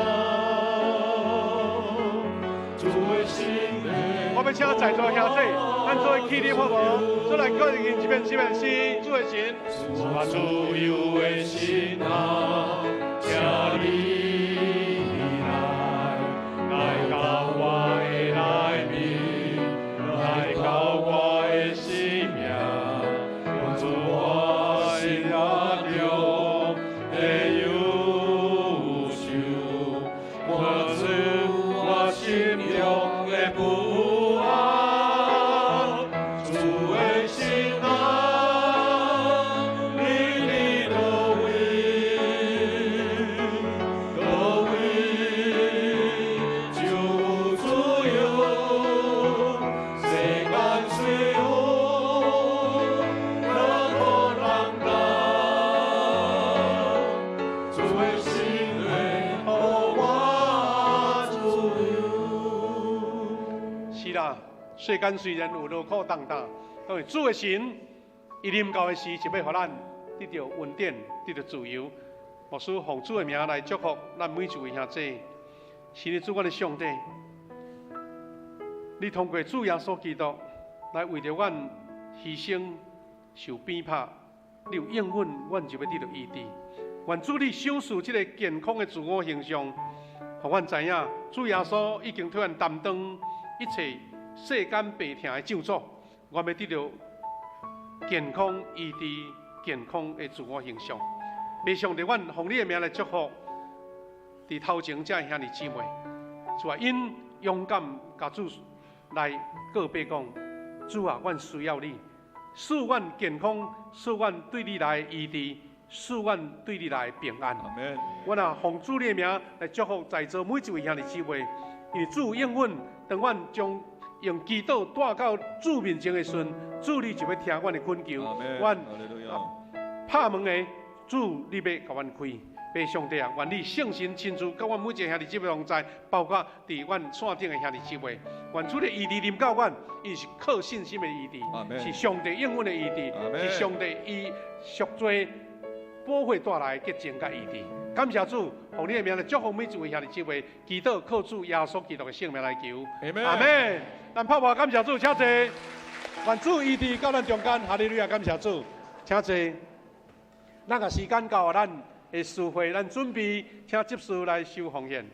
主的心話。我欲請在座兄弟，咱做伙起立好無？出來閣吟一遍這遍詩，主的心。賜我自由的心啊，請你來，來到我的內面，來到我的生命，活出我生活中的憂愁，活出我心中的不安。主的心啊，你佇佗位？佗世間雖然有勞苦擔擔，但是主的神，伊臨到的時就欲予咱得著恩典，得著自由。牧師奉主的名來祝福咱每一位兄弟。是你主，阮的上帝，你通過主耶穌基督來為著阮犧牲受鞭拍，你有應允，阮就欲得著醫治。願主你賞賜這個健康的自我形象，予阮知影主耶穌已經替阮擔當一切世間病痛的咒詛，阮欲得著健康醫治、健康的自我形象。父上帝，阮奉你的名來祝福佇頭前這兄弟姊妹，主啊，𪜶勇敢共主來告白講，主啊，阮需要你，賜阮健康，賜阮對你來的醫治，賜阮對你來的平安。阮啊，奉主你的名來祝福在座每一位兄弟姊妹，因為主應允，當阮將用祈禱帶到主面前的時陣，主你就欲聽阮的懇求。阮拍門的主，你欲共阮開。父上帝啊，願你聖神親自佮阮每一个兄弟姊妹同在，包括佇阮線頂的兄弟姊妹。願主的醫治臨到阮，伊是靠信心的醫治，是上帝應允的醫治，是上帝伊贖罪寶血帶來的潔淨佮醫治。感謝主，奉你的名來祝福每一位兄弟姊妹，祈禱靠主耶穌基督的聖名來求。阿們。咱拍破感謝主，請坐。願主醫治到咱中間，哈利路亞！感謝主，請坐。咱共時間交予咱的司會，咱準備請執事來收奉獻。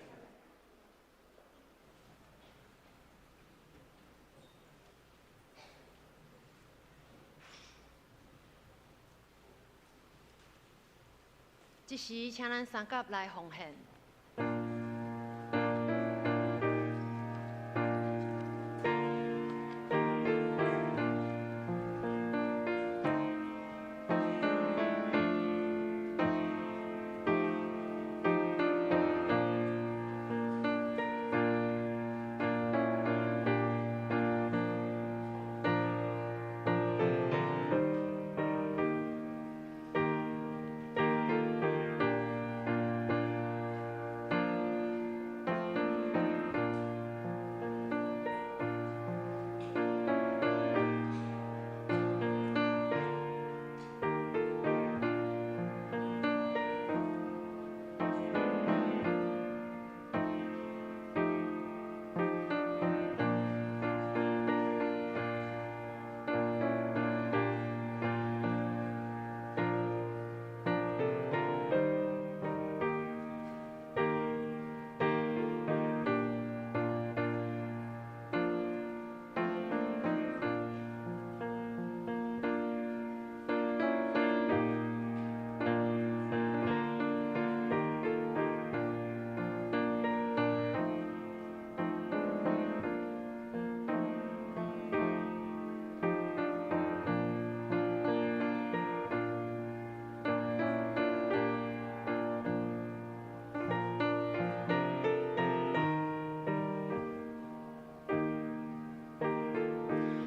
這時，請咱三甲來奉獻。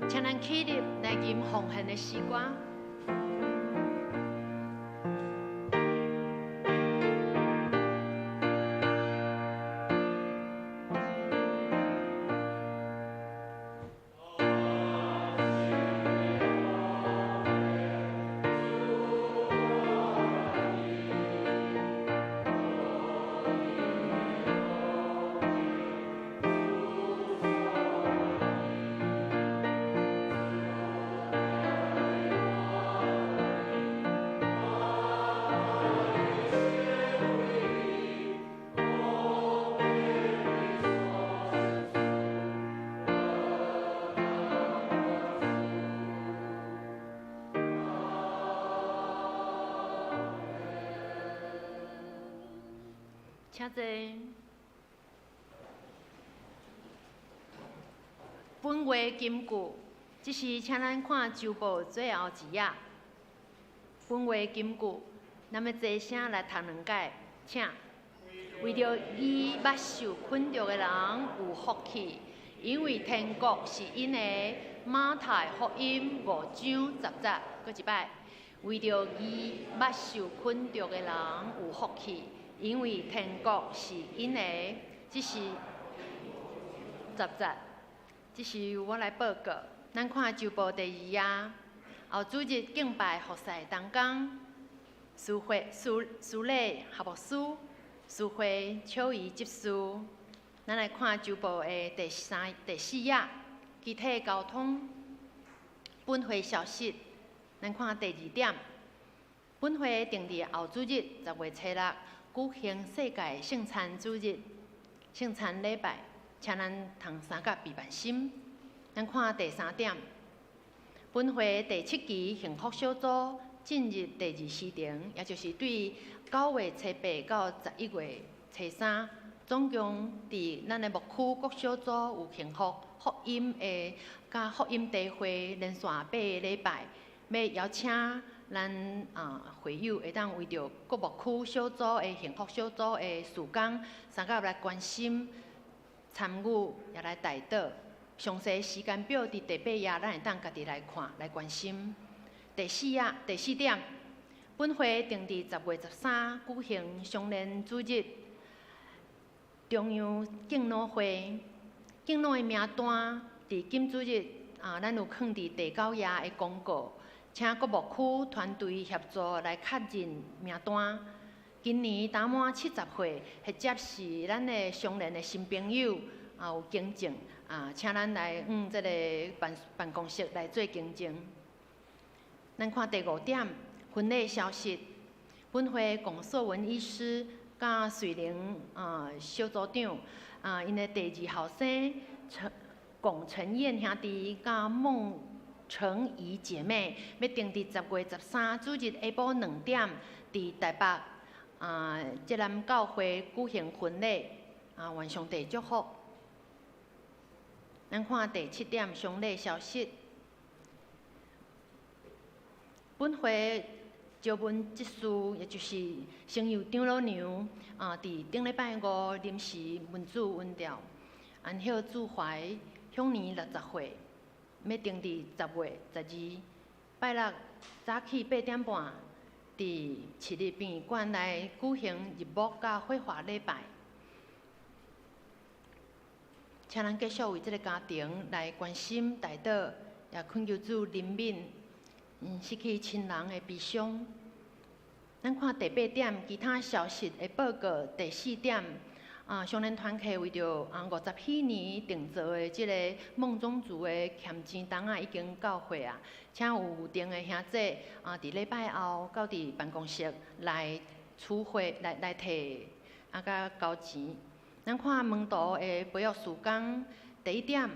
請咱起立來吟奉獻的詩歌。請坐。本話金句，這時請咱看周報最後一頁。本話金句，咱欲齊聲來讀兩擺，請。為著義捌受困著的人有福氣，因為天國是𪜶的。馬太福音5章10節，閣一擺。為著義捌受困著的人有福氣。因為天國是𪜶的，這是10節，這這是由我來報告。咱看週報第二頁，後主日敬拜服侍同工，司會司司禮合牧師，司會秋怡執事。咱來看週報的第三、第四頁，集體溝通。本會消息，咱看第二點，本會定佇後主日10月初六舉行世界聖餐主日、聖餐禮拜，請咱通相佮備辦心。咱看第三點，本會第七期幸福小組進入第二時程，也就是對9月初八到11月初三，總共佇咱的牧區各小組有幸福福音的佮福音聚會連續八個禮拜，欲邀請咱會友會當為著各牧區小組的幸福小組的事工，相佮來關心、參與，也來代禱。詳細時間表佇第八頁，咱會當家己來看、來關心。第四頁第四點，本會定佇10月13舉行雙連主日中央敬老會，敬老的名單佇今主日咱有囥佇第九頁的公告，請各牧區團隊協助來確認名單。今年當滿70歲，或者是咱的相連的新朋友有更正，請咱來向這個辦辦公室來做更正。咱看第五點，婚禮消息。本會龔素文醫師佮瑞玲小組長𪜶的第二後生陳龔陳燕兄弟佮孟成怡姐妹，欲定佇10月13主日下晡2點，佇台北浙南教會舉行婚禮，願上帝祝福。咱看第七點，喪禮消息。本會招文執事，也就是星佑長老娘，佇頂禮拜五臨時文主殞掉，安息主懷，享年60歲，欲定佇10月12拜六早起8點半，佇市立殯儀館來舉行入墓佮火化禮拜。請咱繼續為這个家庭來關心代禱，也懇求主憐憫失去親人的悲傷。咱看第八點，其他消息的報告。第四點，相連團契為著50禧年訂做的這个夢中族的欠錢單仔已經到會啊，請有預訂的兄弟佇禮拜後到佇辦公室來取貨，來來提佮交錢。咱看門徒的培育事工，第一點，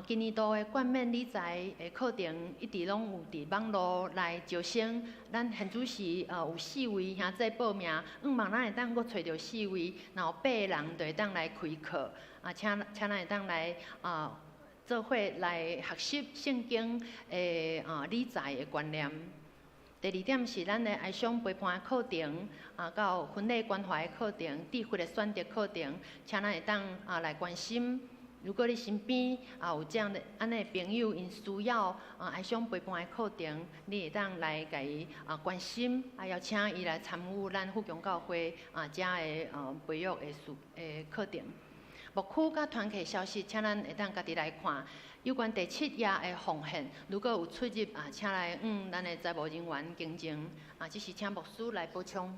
今年度的冠冕理財的課程一直攏有佇網路來招生。咱現主時有四位兄弟報名，向望咱會當閣揣著四位，若有八個人就會當來開課。請請咱會當來做伙來學習聖經的理財的觀念。第二點是咱的哀傷陪伴課程，到婚禮關懷課程、智慧的選擇課程，請咱會當來關心。如果你身邊有這樣的按呢朋友，𪜶需要哀傷陪伴的課程，你會當來共伊關心，邀請伊來參與咱富強教會遮的培育的事的課程。牧區佮團契消息，請咱會當家己來看。有關第七頁的奉獻，如果有出入，請來向咱的財務人員更正。這是請牧師來補充。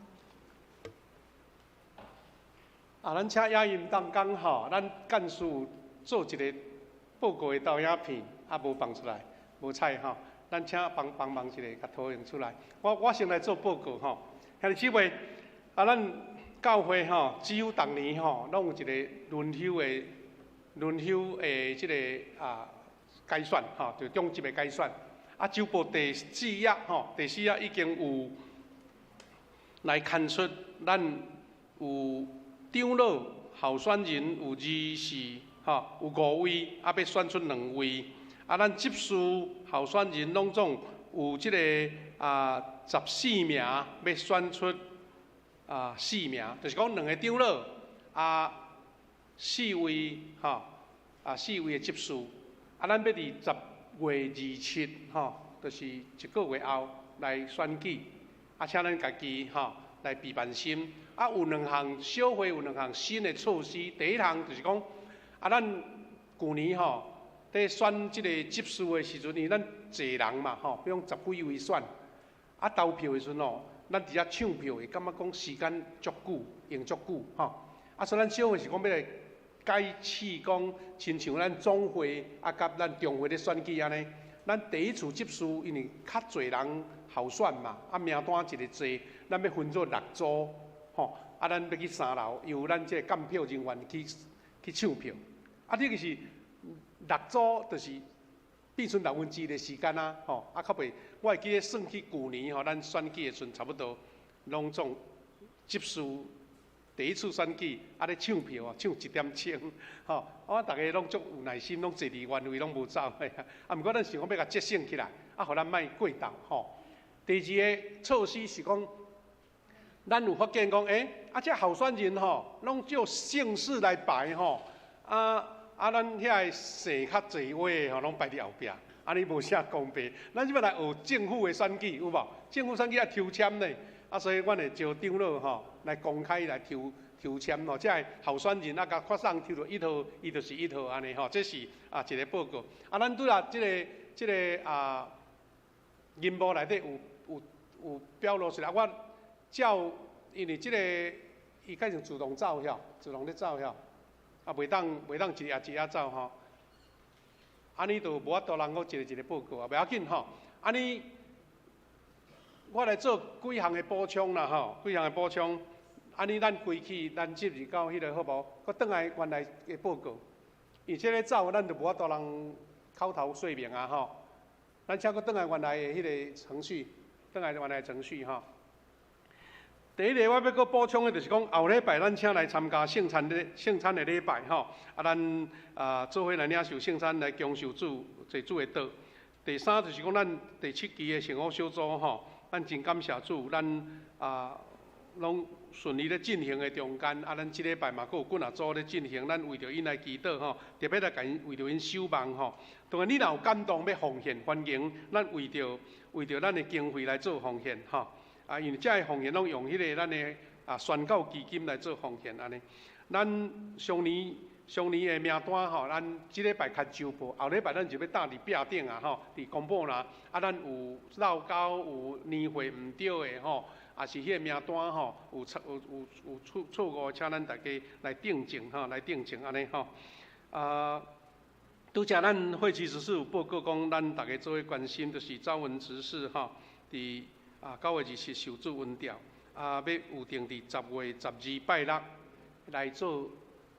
咱請雅音同工吼，咱幹事做一个報告的投影片，無放出來，無彩吼。咱請幫幫忙一下，共投影出來。我我先來做報告吼。兄弟姊妹，咱教會吼，只有逐年吼，攏有一个輪休的輪休的這个改選吼，就長執的改選。週報第四頁吼，第四頁已經有來刊出，咱有長老候選人有二四吼，有五位，欲選出兩位。咱執事候選人攏總有這个14名，欲選出四名，就是講兩个長老四位吼，四位的執事。咱欲佇10月27吼，就是一个月後來選舉。請咱家己吼來備辦心。有兩項小會有兩項新的措施。第一項就是講，咱舊年吼，伫選這個執事的時陣，因為咱濟人嘛吼，比如講十幾位選，啊投票的時陣吼，咱佇遐搶票會感覺講時間足久，用足久吼。啊，所以咱小會是講欲來改試講，親像咱總會啊，佮咱中會咧選舉按呢。咱第一次執事，因為較濟人候選嘛，啊名單一個濟，咱欲分做六組，吼，啊咱欲去三樓，由咱這個監票人員去搶票。啊，這個是六組，就是變成六分之一的時間啊，吼，啊較袂，我會記得算起舊年吼，咱選舉的時陣差不多，攏總執事第一次選舉，啊咧搶票啊，搶一點鐘，吼，啊逐家攏足有耐心，攏坐佇原位攏無走的，啊，毋過咱想講欲共節省起來，啊，予咱莫過頭，吼。第二個措施是講，咱有發現講，欸，啊，這候選人吼，攏照姓氏來排吼，啊啊，咱遐个姓較濟位的吼，攏排佇後壁，按呢無啥公平。咱這擺來學政府的選舉，有無？政府選舉愛抽籤呢，啊，所以阮會招長老吼來公開來抽抽籤吼，這个候選人啊，共發送抽著一號，伊就是一號按呢吼，這是啊一個報告。啊，咱拄仔這個啊，銀幕內底有表露出來，我照因為這個伊改成自動走曉，自動咧走曉，啊，袂當一頁一頁走吼。按呢就無法度人閣一個一個報告啊，袂要緊吼。按呢，我來做幾項的補充啦吼，幾項的補充。按呢，咱規氣，咱進入到彼個好無？閣轉來原來的報告。而這个走，咱就無法度人口頭說明啊吼。咱請閣轉來原來的彼個程序，轉來原來的程序吼。第一个我欲閣補充的，就是講後禮拜咱請來參加聖餐的禮拜吼，啊，咱啊做伙來領受聖餐，來享受主坐主的桌。第三就是講咱第七期的幸福小組吼，咱真感謝主，咱啊攏順利咧進行的中間，啊，咱這禮拜嘛閣有幾若組咧進行，咱為著𪜶來祈禱吼，特別來共𪜶為著𪜶守望吼。當然你若有感動欲奉獻，歡迎咱為著咱的經費來做奉獻吼。啊，因為這个奉獻攏用彼个咱的啊宣教基金來做奉獻按呢。咱上年上年的名單吼，咱這禮拜較周報，後禮拜咱就欲貼佇壁頂啊吼，佇公布啦。啊，咱有落交有年歲毋對的吼，也是彼个名單吼，有錯有有有錯錯誤，請咱大家來訂正吼，來訂正按呢吼。啊，拄才咱會期執事有報告講，咱大家做伙關心，就是趙文執事吼，佇啊9月27受主恩召，啊，欲預定佇10月12拜六來做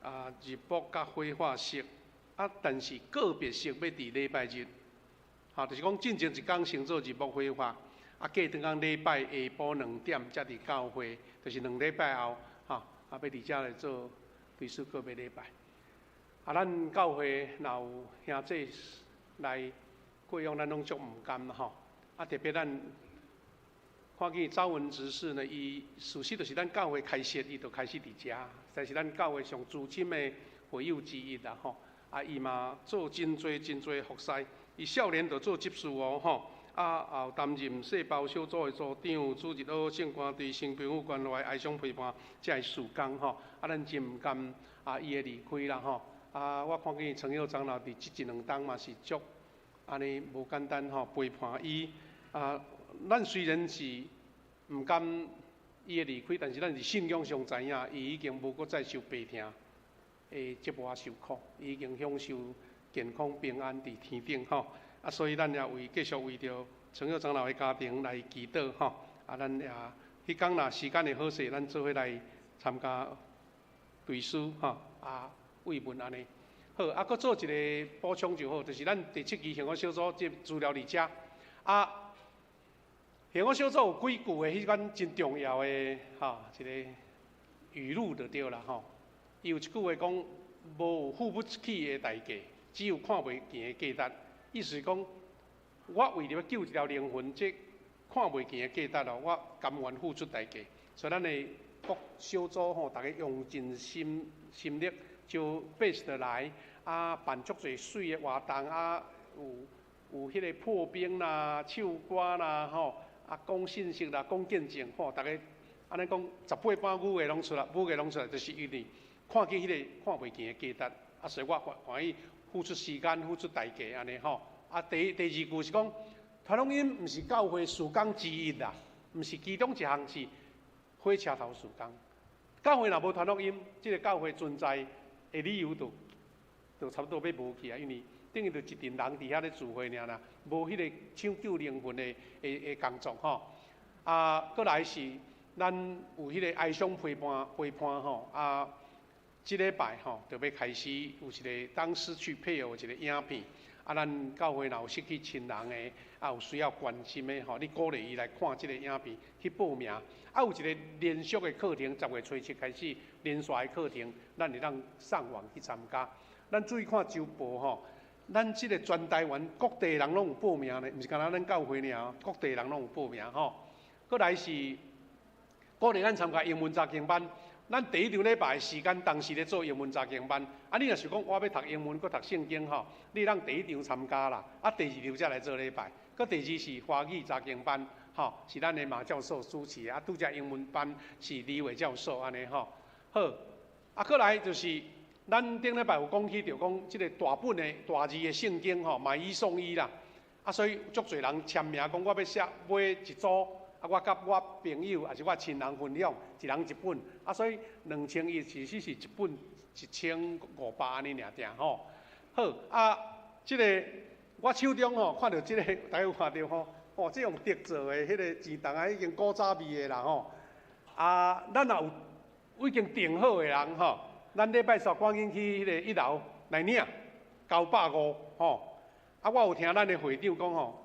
啊入箔佮火化式，啊，但是告別式欲佇禮拜日，吼，就是講進前一工先做入箔火化，啊，過轉工禮拜下晡2點才佇教會，就是2禮拜後，吼，啊，欲佇遮來做追思告別禮拜。啊，咱教會若有兄弟來過往，咱攏足毋甘吼。啊，特別咱看見趙文執事呢，伊事實就是咱教會開設，伊就開始佇遮，這是咱教會上資深的會友之一啦吼。啊，伊嘛做真濟真濟服侍，伊少年就做執事哦吼。啊，也有擔任細胞小組的組長，主日學聖歌隊、新朋友關懷、哀傷陪伴這个事工吼。啊，咱真毋甘啊，伊的離開啦吼。啊，我看見陳耀長老佇這一兩冬嘛是足按呢無簡單吼，陪伴伊。啊，咱雖然是毋甘伊的離開，但是咱佇信仰上知影，伊已經無閣再受病痛的折磨受苦，伊已經享受健康平安佇天頂吼。啊，所以咱也為繼續為著陳耀長老的家庭來祈禱吼。啊，咱也彼工若時間會好勢，咱做伙來參加追思吼。啊，慰問按呢。好，啊，閣做一个補充就好，就是咱第七期幸福小組這資料佇遮。啊，幸福小組有幾句的彼款真重要的吼，一个語錄就對啦吼。伊有一句話講：無有付不起的代價，只有看袂見的價值。意思是講，我為著欲救一條靈魂，這看袂見的價值哦，我甘願付出代價。所以咱的各小組吼，逐家用盡心心力，招 best 來啊，辦足濟媠的活動啊，有彼個破冰啦、唱歌啦吼，啊講信息啦、講見證吼，逐家按呢講十八般武藝攏出來，武藝攏出來，就是因為看見彼個看袂見的價值，啊，所以我歡喜付出时间、付出代价按呢吼。啊，第二句是讲，传福音毋是教会事工之一啦，毋是其中一项是火车头事工。教会若无传福音，这个教会存在的理由就差不多欲无去啊，因为等于就一阵人伫遐咧聚会尔啦，无彼个抢救灵魂的工作吼。啊，阁来是咱有彼个哀伤陪伴陪伴吼。啊，这礼拜吼就欲开始有一个当失去配偶的一个影片。啊，咱教会若有失去亲人的，啊有需要关心的吼，你鼓励伊来看这个影片去报名。啊，有一个连续的课程，10月初7开始连续的课程，咱会当上网去参加。咱注意看周报吼，咱这个全台湾各地人拢有报名呢，毋是干焦咱教会尔，各地人拢有报名吼。阁来是鼓励咱参加英文查经班。咱第一场礼拜的时间，同时咧做英文查经班。啊，你若想讲我欲读英文，阁读圣经吼，你通第一场参加啦。啊，第二场才来做礼拜。阁第二是华语查经班，吼，是咱的马教授主持的。啊，拄才英文班是李伟教授按呢吼。好，啊，阁来就是咱顶礼拜有讲起著讲，这个大本的大字的圣经吼，买一送一啦。啊，所以足济人签名讲，我欲写买一组。啊，我佮我朋友抑是我亲人分享，一人一本。啊，所以2100其实是一本1500按呢尔定吼。好，啊，这个我手中吼看著这个，大家有看著吼？哦，这用竹做的，彼个钱筒仔已经古早味的啦吼。啊，咱若有已经订好的人吼，咱礼拜三赶紧去彼个一楼来领950吼。啊，我有听咱的会长讲吼，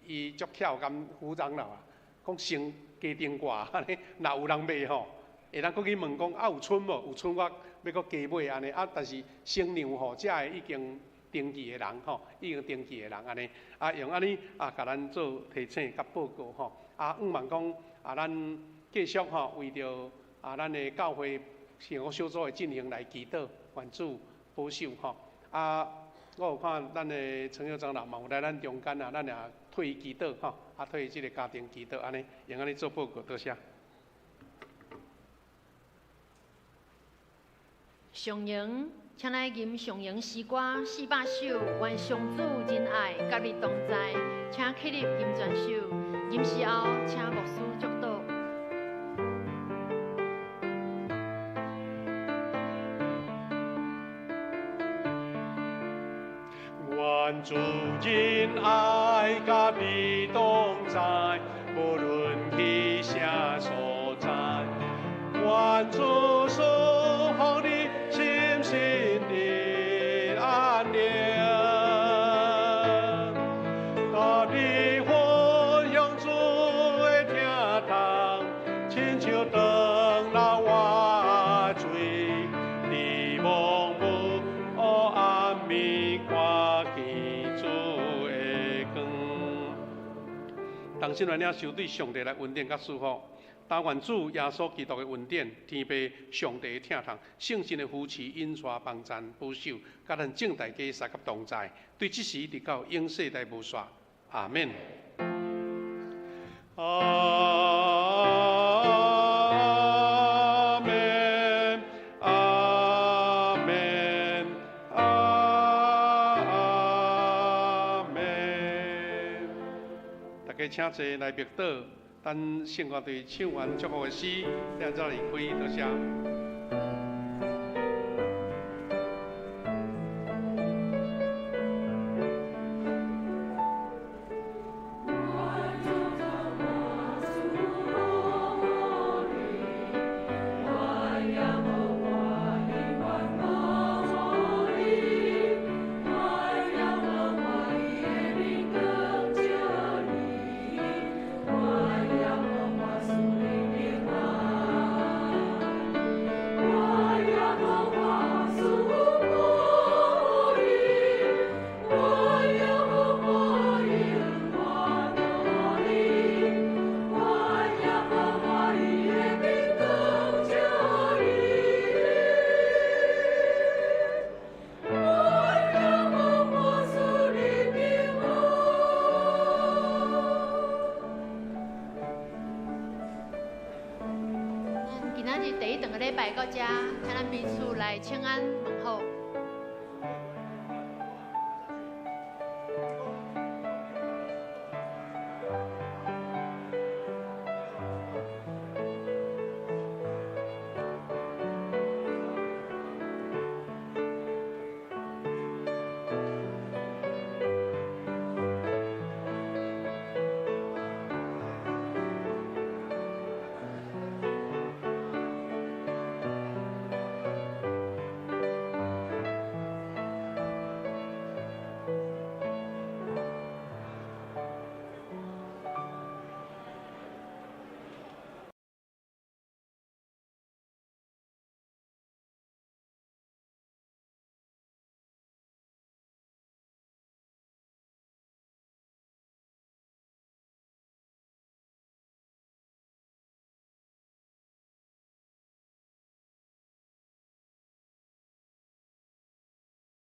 伊足巧共副长老啊。讲先加订挂，按呢，若有人买吼，会当阁去问讲啊有剩无？有剩我欲阁加买按呢。啊，但是先让予遮个已经登记的人吼，已经登记的人按呢，啊用按呢啊，共咱做提醒佮报告吼。啊，向望讲啊，咱继续吼为著啊咱的教会生活小组的进行来祈祷，愿主保守吼。啊，我有看咱的陈友长老嘛有来咱中间啊，咱也替伊祈祷吼。啊，替这个家庭祈祷，按呢，用按呢做报告，多谢。上荣，请来吟上荣诗歌400首，愿上主仁爱佮你同在，请起立吟全首，吟诗后，请牧师祝祷。愿主仁爱佮你同在，无论去啥所在。愿主赐予你心神的安宁，佮你分享主的疼痛，亲像长老活水，伫茫无黑暗暝看见主的光。同心来领受对上帝来恩典佮祝福，但愿主耶稣基督的恩典、天父上帝的疼痛、圣神的扶持、引带、帮赞、保守，佮咱众大家三佮同在，对这时直到永世代无煞。阿们。阿们，阿们，阿们。大家请坐来默祷，等圣歌队唱完祝福的诗，了才离开。多谢。今仔日第一顿的礼拜到遮，请咱彼此来请安。